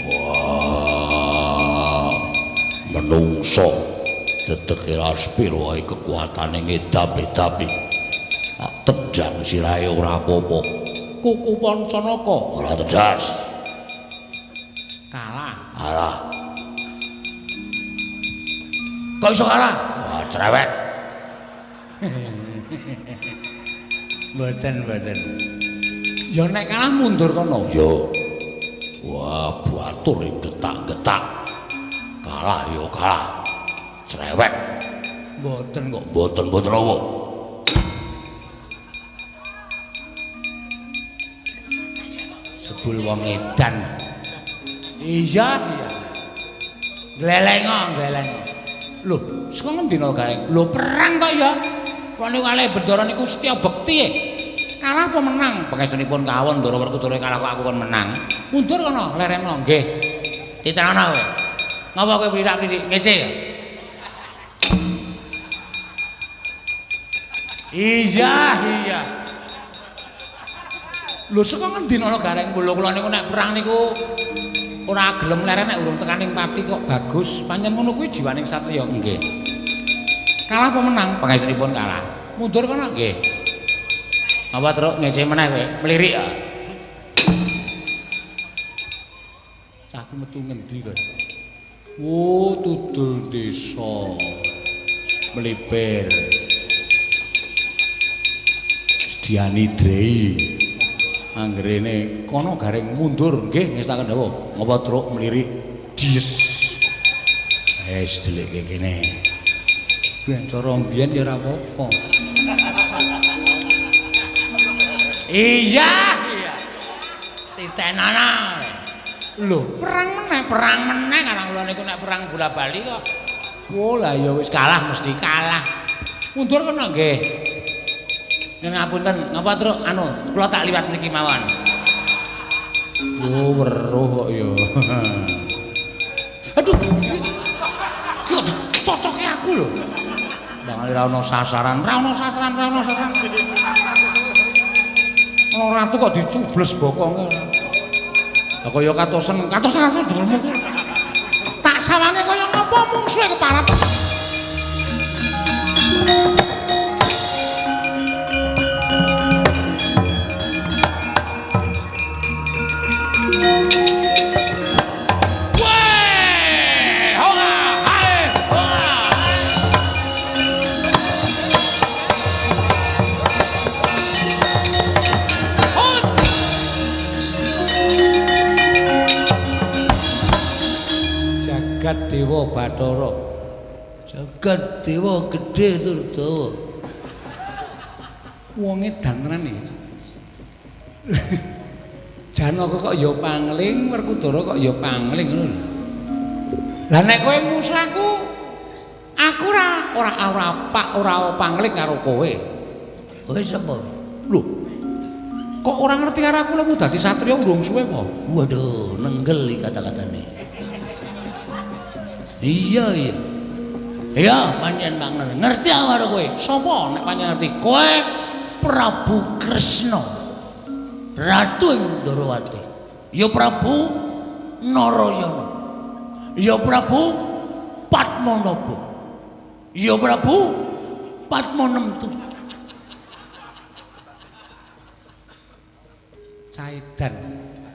Wah, menungso dedeke laspiro wae kekuatane ngedap-edapi. Tak tendang sirahe ora apa-apa. Kuku Pancanaka ora tedas. Kalah. Kalah. Kok iso kalah? Wah, cerewet. Mboten, mboten. Ya nek kalah mundur kono. Yo. Wah, batur getak-getak. Kalah yo kalah. Cerewet. Mboten kok. Mboten-mboten apa. Sebul wong edan. Iya, iya. Glelengo, glelengo. Lho, saka ngendi no Gareng? Lho, perang kok ya. Kula niku kalih Bendara niku setya bekti. Kalah apa menang? Pangestunipun kawon Ndara Werkudara kalah kok aku kon menang. Mundur kono, lereno nggih. Titenono kowe. Ngapa kowe blirak-blirik ngece ya? Iya, iya. Lho, saka ngendi no Gareng? Lho, kula niku nek perang niku ora gelem leren nek urung tekaning pati kok bagus. Pancen ngono kuwi jiwaning satriya. Nggih. Kalah apa menang? Pangestunipun kalah. Mundur kono nggih. Apa truk ngece meneh kowe? Melirik ya. Cah ku metu ngendi to? Oh, tudul desa. Melipir. Sediani drei. Anggerene kono Gareng mundur nggih ngestaken dawuh. Ngapa truk melirik? Dies. Wis delikke kene. Ben cara mbiyen ya ora apa-apa. Iya, iya. Titenana. Lho, perang meneh karang kula niku nek perang bola-bali kok. Oh, lah ya wis kalah mesti kalah. Mundur kono nggih. Ngapunten, ngapa truk anu kula tak liwat mriki mawon. Yo weruh kok ya. Aduh. Ki kok cocoke aku lho. Bang ora ono sasaran, ora ono sasaran, ora ono sasaran. Ana ratu kok dicubles bokonge. Lah kaya katosen, katosen katosen dulmu. Tak sawange kaya ngapa mungsuhe keparat. Jagat Dewa Bathara. Jagat Dewa gedhe tur dawa. Wong edan tenan iki. Janaka kok ya pangling, Werkudara kok ya pangling ngono lho. Lah nek kowe musuh aku, aku ora pak ora pangling karo kowe. Kowe sapa? Lho. Kok ora ngerti karo aku lemu dadi satriya urung suwe apa? Waduh, nenggel iki kata-katane. Iya iya. Iya, pancen banget. Ngerti aku karo kowe. Sapa nek pancen ngerti? Kowe Prabu Kresna. Ratu ing Ndorowati. Ya Prabu Narayana. Ya Prabu Padmanaba. Ya Prabu Padmanemtu. Caidan.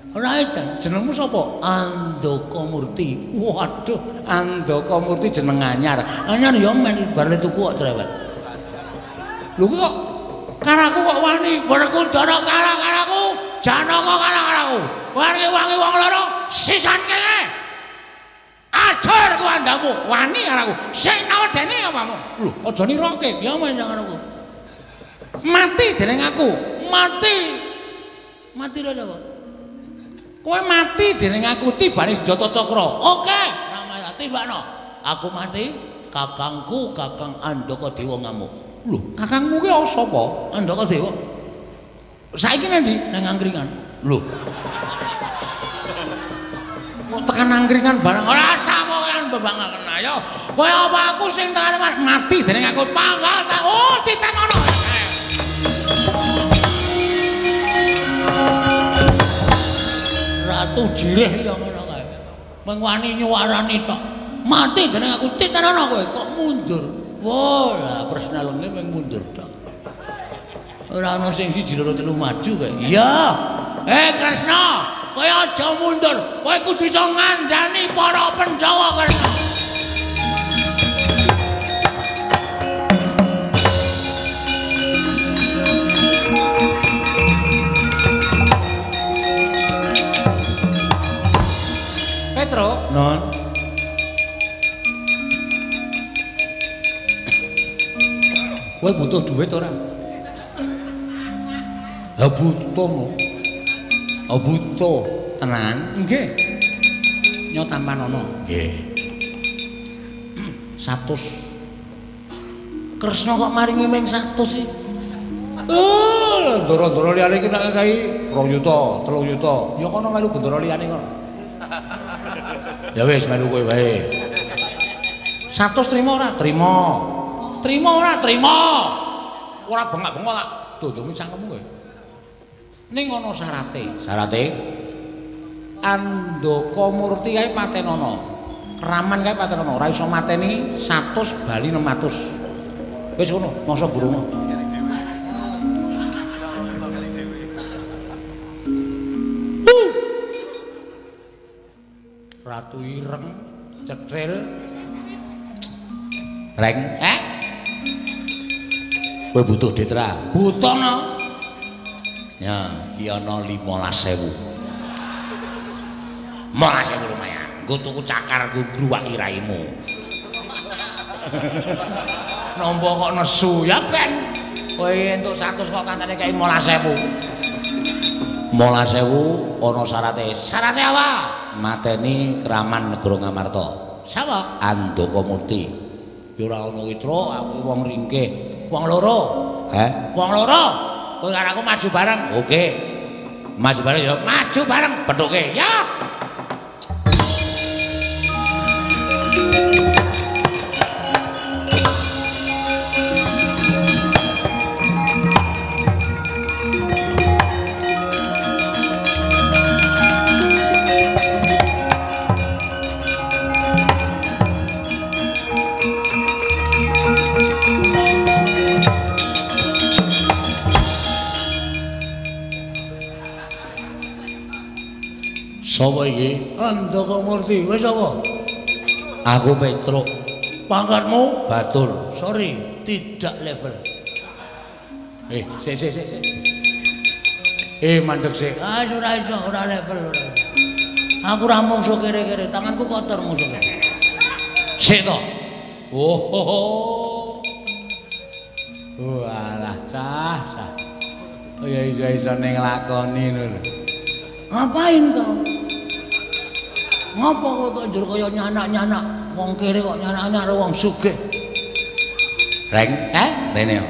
Ora edan. Jenengmu sapa? Andaka Murti. Waduh, Andaka Murti jeneng anyar. Anyar ya men bar tuku kok cerewet. Lho kok karo aku kok wani? Werkudara kalah karo aku, Janaka kalah karo aku. Wangi-wangi wong loro sisan kene. Ajar ku andamu, wani karo aku. Sing nawedene apamu? Lho, aja niroke. Ya men karo aku. Mati dening aku. Mati. Mati lho sapa? Kowe mati dening aku tibane senjata cakra. Oke, Ramaya tibakno. Aku mati, kakangku Kakang Andaka Dewa ngamuk. Lho, kakangmu ki sapa? Andaka Dewa. Saiki nang ndi? Nang angkringan. Lho. Kok tekan angkringan barang ora sawokan bebangaken ayo. Kowe apa aku sing tekan mati dening aku pangkat. Oh, titenono. Ratu Jireh ya ngono kae. Mung wani nyuwarani tok. Mati dening aku titenono kowe kok mundur. Wah, lah Kresna lenge mung mundur tok. Ora ana sing siji loro telu maju kae. Iya. Kresna, kowe aja mundur. Kowe kudu iso ngandani para Pandhawa, Kresna. Petro, Non. Kowe butuh duit ora? Ha butuh no. Ha butuh tenan. Nggih. Nyo tampanono. Nggih. 100. Kresna kok maringi ming 100 sih? Oh, ndoro-ndoro liyane iki nek kae 2 yuta, 3 yuta. Ya kono melu bendoro liyane kono. Ya wis melu kowe wae. 100 trimo ora? Trimo. Trimo ora? Trimo. Ora bengak-bengok tak dodongi cangkemmu kowe. Ning ana syarate. Syarate Andaka Murti kae patenono. Keraman kae patenono, ora iso mateni 100 bali 600. Wis ngono, masa burung. Ratu ireng cetril reng kowe butuh duit ra? Butuh no. Ya, iki ana 15.000. 15.000 lumayan. Nggo tuku cakar nggo ngruwaki raimu. Nampa kok nesu ya ben. Kowe entuk 100 kok kancane kei 15.000. 15.000 ana syarate. Syarate apa? Mateni Kraman Negara Ngamarta. Sapa? Andaka Murti. Ya ora ana Witra, aku wong ringkih. Wong loro. Heh? Wong loro. Kowe karo aku maju bareng. Oke. Maju bareng ya. Maju bareng pethuke. Ya. Sapa iki? Andaka Murti. Wis sapa? Aku Petruk. Pangkatmu? Batur. Sorry, tidak level. Sik sik sik sik. Mandek sik. Ah, ora iso, ora level ora. Aku ora mungsu kere-kere, tanganku kotor mungsuke. Sik to. Oh. Walah, cah, cah. Oh ya iso-isone nglakoni lho. Ngapain kau? Ngapa kowe kok njur kaya nyanak-nyanak wong kere kok nyanak-nyanak karo wong sugih? Reng, rene yo.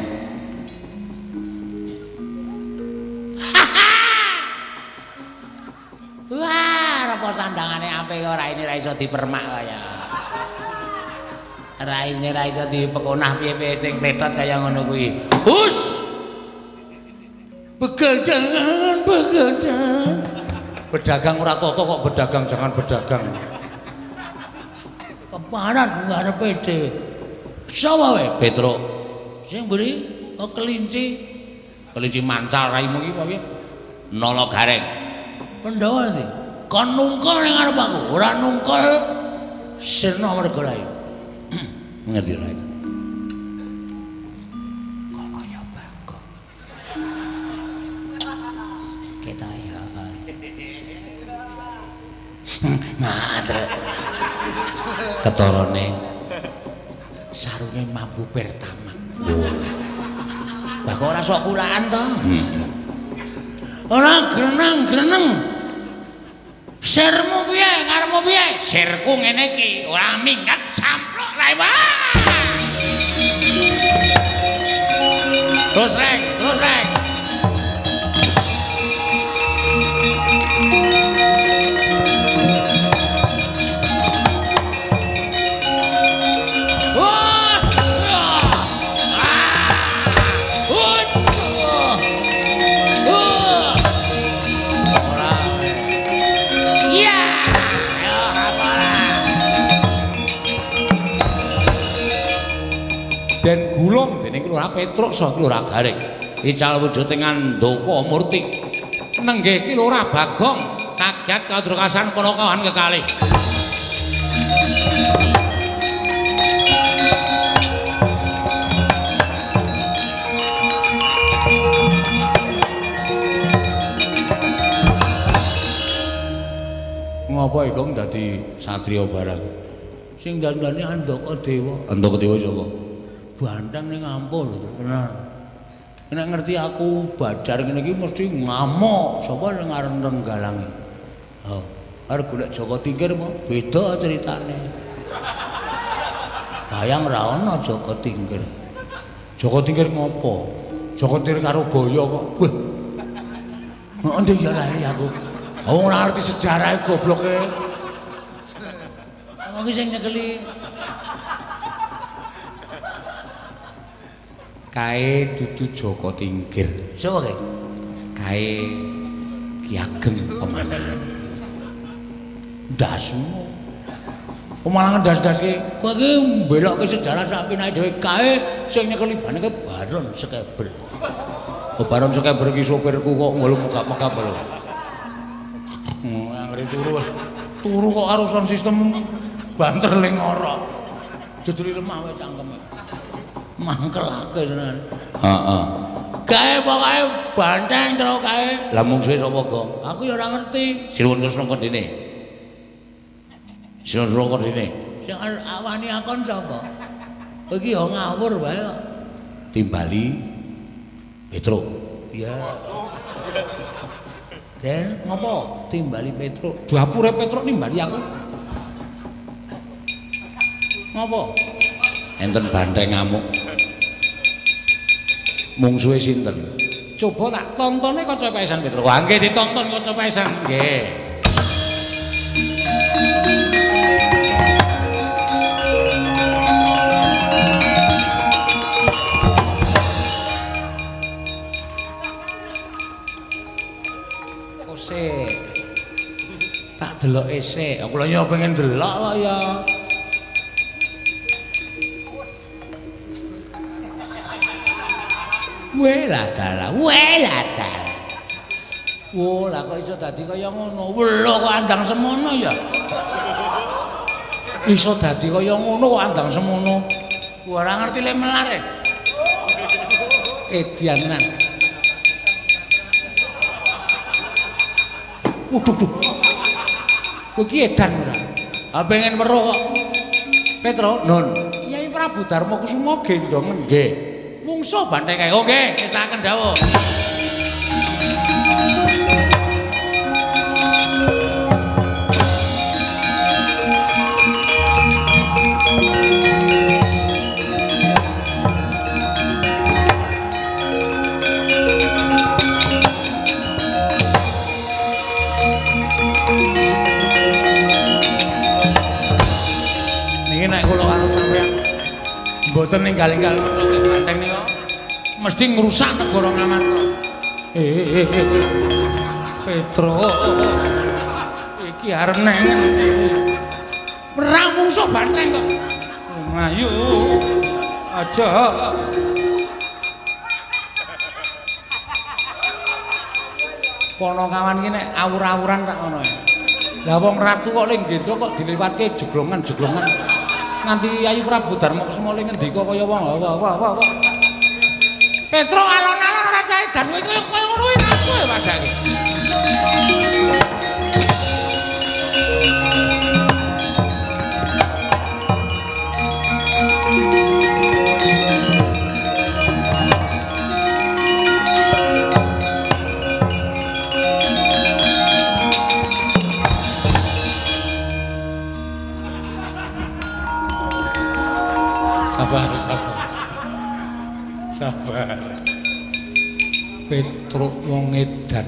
Wah, apa sandangane apik ora ini ra iso dipermak kaya. Raine ra iso dipekonah piye-piye sing kletot kaya ngono kuwi. Hus. Begadangan, begadangan. Pedagang ora toto kok pedagang jangan pedagang. Keparat ngarepe dhewe. Sapa wae? Petruk. Sing mburi kok kelinci. Kelinci mancal raimu iki apa piye? Nala gareng. Pandhawa ndi? Kon nungkul ning ngarep aku, ora nungkul sirna merga layu. Ngerti ora itu? Kok kaya Bagong. Ketok ya. Madre. Ketorone sarunge mampu pertama. Lah kok ora sok kulaan to? Ora greneng-greneng. Sirmu piye? Karepmu piye? Sirku ngene iki, ora minggat samplok rae. Terus reng, terus reng. Bulung dening Ki Lurah Petruk saha Ki Lurah Gareng. Ical wujuding Andaka Murti. Nenggih Ki Lurah Bagong kaget kadrokasan panakawan kekalih. Ngapa Igong dadi satriya barang? Sing dandane Andaka Dewa. Andaka Dewa sapa? Banteng ning ampuh lho tenan. Nek ngerti aku badar ngene iki mesti ngamuk sapa sing arep nenggalangi. Oh, arep golek Jaka Tingkir apa? Beda ceritane. Bayang ra ana Jaka Tingkir. Jaka Tingkir ngopo? Jaka Tingkir karo Baya kok. Wah. Endi ya lali aku. Wong ora ngerti sejarah gobloke. Wong iki sing nyekeli kae dudu Jaka Tingkir. Sapa kae? Kae Ki Ageng Pemanahan. Ndasmu. Pemanahan ndas-ndaske. Kowe iki mbelokke sejarah sak pinake dhewe kae sing nyekeli baneke Baron Sekeber. Oh, Baron Sekeber iki sopirku kok ngolong megap-megap lho. Anggere turu wis. Turu kok karo sound system banter ling ora. Jujur lemah wae cangkeme. Mangkelake tenan. Heeh. Kae pokoke banteng terus kae. Lah mungsuhe sapa, Gong? Aku ya ora ngerti. Sinuwun Kresna kondene. Sinuwun Kresna kondene. Sing awani akon sapa? Kowe iki ya ngawur wae kok. Timbali Petruk. Ya. Den ngopo? Timbali Petruk. Dapure Petruk nimbali aku. Ngopo? Enten banteng ngamuk. Mungsuhe sinten? Coba tak tontone kaca paesan Petruk. Wah, nggih ditonton kaca paesan. Nggih. Kose. Tak deloke sik. Aku lha ya pengen delok kok ya. Welah dalah, welah dalah. Wo, lah kok iso dadi kaya ngono? Welo kok andang semono ya. Iso dadi kaya ngono kok andang semono. Ora ngerti le melar e. Edian tenan. Waduh, duh. Kowe iki edan ora? Ah pengen weruh kok. Petro, Nun. Kyai Prabu Darma Kusuma gendongen nggih. Mungsuh banteng kae. Oke, ngestaken dawuh. Niki nek kula karo sampeyan mboten ninggal-ninggal methoke banteng nika mesti ngrusak negara Ngamarta. Petro iki arep nang ngendi? Perang mungsuh banteng kok. Lumayu. Aja. Ponokawan iki nek awur-awuran tak ngono. Lah wong ratu kok ling gendho kok dilewatke jeglongan-jeglongan. Nganti Yayi Prabu Darma Kusuma le ngendika kaya wong wah wah wah wah. Petro alon-alon ora caedan kowe kaya ngono kuwi aku ya padake. Sabar, sabar. Sabar. Petruk wong edan.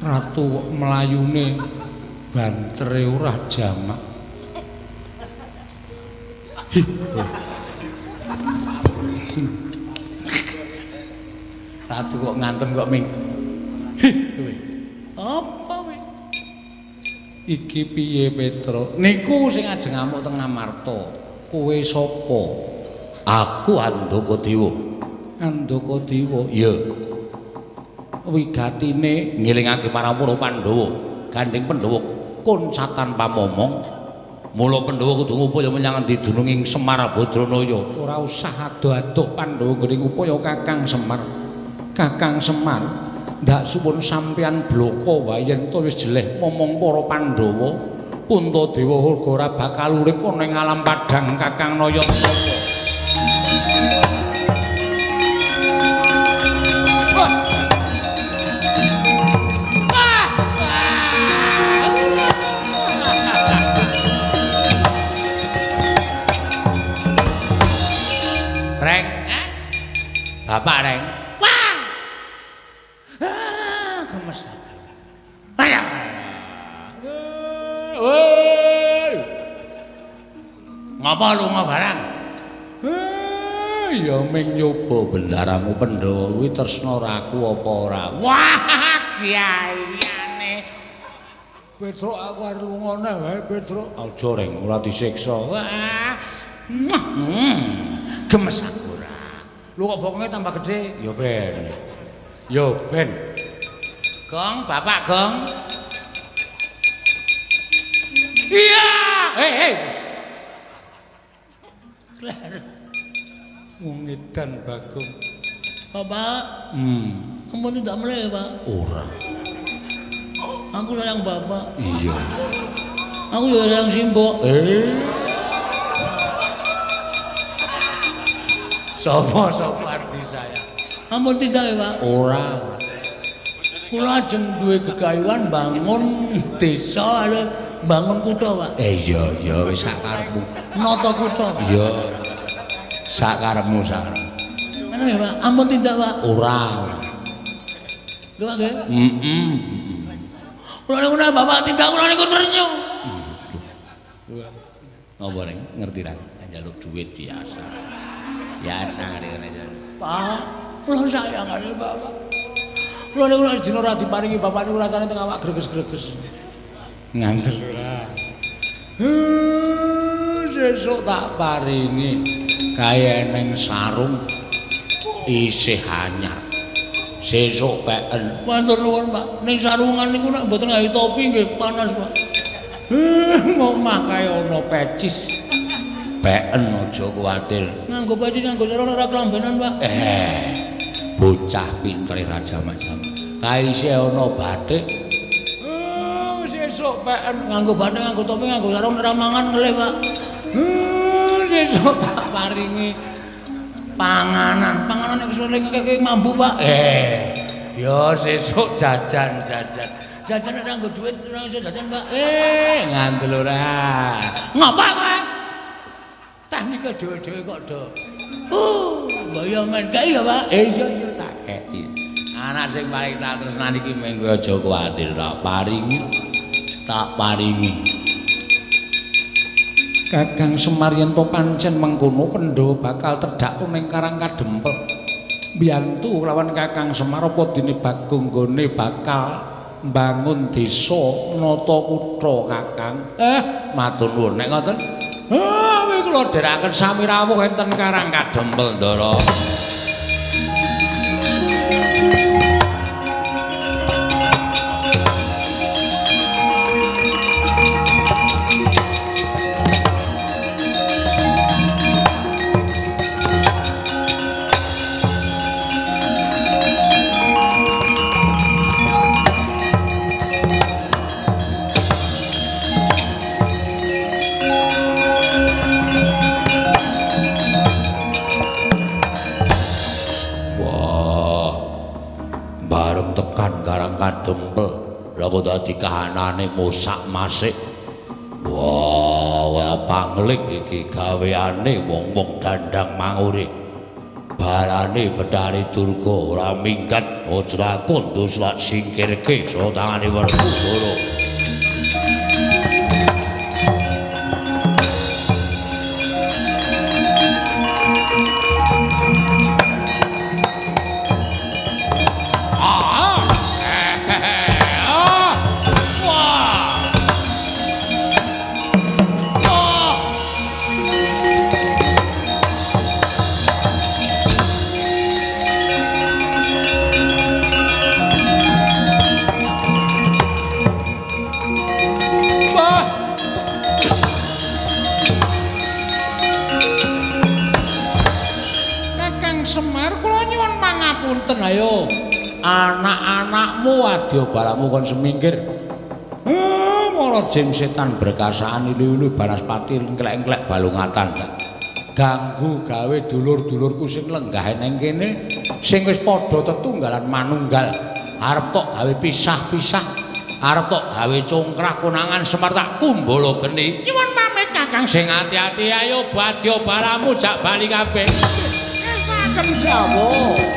Ratu kok mlayune bantere ora jamak. Ratu kok ngantem kok ming. Apa kowe? Iki piye Petruk? Niku sing ajeng ngamuk teng Ngamarta. Kowe sapa? Aku Andaka Dewa. Andaka Dewa. Iya. Wigatine ngelingake marang para Pandhawa. Gandeng Pandhawa koncatan pamomong. Mula Pandhawa kudu ngupaya menyang endi dununging Semar Badranaya. Ora usah ado-ado Pandhawa nggone ngupaya Kakang Semar. Kakang Semar, ndak suwun sampeyan bloko wae yen to wis jeleh momong para Pandhawa. Puntadewa uga ora bakal urip ana ing alam padhang Kakang Nayatapa. Reng, Bapak Reng. Wah. Ah, gemes. Ayo. Woi. Ngapa lunga barang? Ya ming nyoba bendaramu Pandhawa kuwi tresna raku apa ora? Wah, kiaiane. Petruk aku arep lunga neh wae, Petruk. Aja Reng, ora disiksa. Wah. Gemes aku ora. Lu kok bokonge tambah gede? Ya ben. Ya ben. Gong, Bapak Gong. Iya. Hei, hei. Kler. Wong edan Bagong. Bapak. Ampun tidak mulai, Pak. Ora. Aku sayang Bapak. Iya. Aku ya sayang Simbok. Sapa sapa ardi sayang? Ampun tidak ya, Pak. Ora. Kula ajeng duwe gegayuhan bangun desa ale bangun kutha, Pak. Iya iya wis sak karepmu. Nata kutha. Iya. Sak karepmu sak karepmu. Ngono ya, Pak. Ampun tidak, Pak. Ora, ora. Lho, Pak nggih. Heeh. Kula niku nek Bapak tindak kula niku trenyuh. Napa Reng? Ngerti ra? Njaluk duit biasa. Biasa ngene aja. Pak, kula sayang karo Bapak. Kula niku nek dina ora diparingi Bapak niku rasane teng awak greges-greges. Ngandel ora. Sesuk tak paringi kae neng sarung isih anyar. Sesuk peken. Matur nuwun, Pak. Ning sarungan niku nek mboten gawe topi nggih panas, Pak. Omah kae ana pecis. Peken aja kuwatir. Nganggo pecis nganggo sarung ora klambenan, Pak. Bocah pintere raja macam. Kae isih ana batik. Sesuk peken nganggo batik, nganggo topi, nganggo sarung ora mangan ngelih, Pak. Sesuk tak paringi panganan. Panganan nek wis ngekek mambu, Pak. Ya sesuk jajan-jajan. Jajan nek ora nggo dhuwit ora iso jajan, Pak. Ngandel ora. Ngapa kowe? Teknike dhewe-dhewe kok do. Mbaya men kei ya, Pak. Iya iya tak kei. Anak sing paling tak tresnani iki mung kowe aja kuwatir tak paringi. Tak paringi. Kakang Semar yen to pancen mengkono Pandhawa bakal terdhakku ning Karang Kadempel. Mbiyantu lawan Kakang Semar apa dene Bagong nggone bakal mbangun desa nata kutha Kakang. Matur nuwun nek ngoten. Kula dherekaken sami rawuh enten Karang Kadempel, Ndara. Kadempel lha kok dadi kahanane mosak-masik. Wah, pangling iki gaweane wong-wong dandang mangure. Balane Betari Durga ora minggat, aja kondus lak singkirke saka tangane Werkudara. Wadya balamu kon semingkir. Mara jim setan berkasaan ilu-ilu banaspati engklek-engklek balungatan. Ganggu gawe dulur-dulurku sing lenggah neng kene sing wis padha tetunggalan manunggal. Arep tok gawe pisah-pisah, arep tok gawe congkrah konangan Semar tak kumbala geni. Nyuwun pamit Kakang sing ati-ati ayo badya balamu jak bali kabeh. Estaken jawa.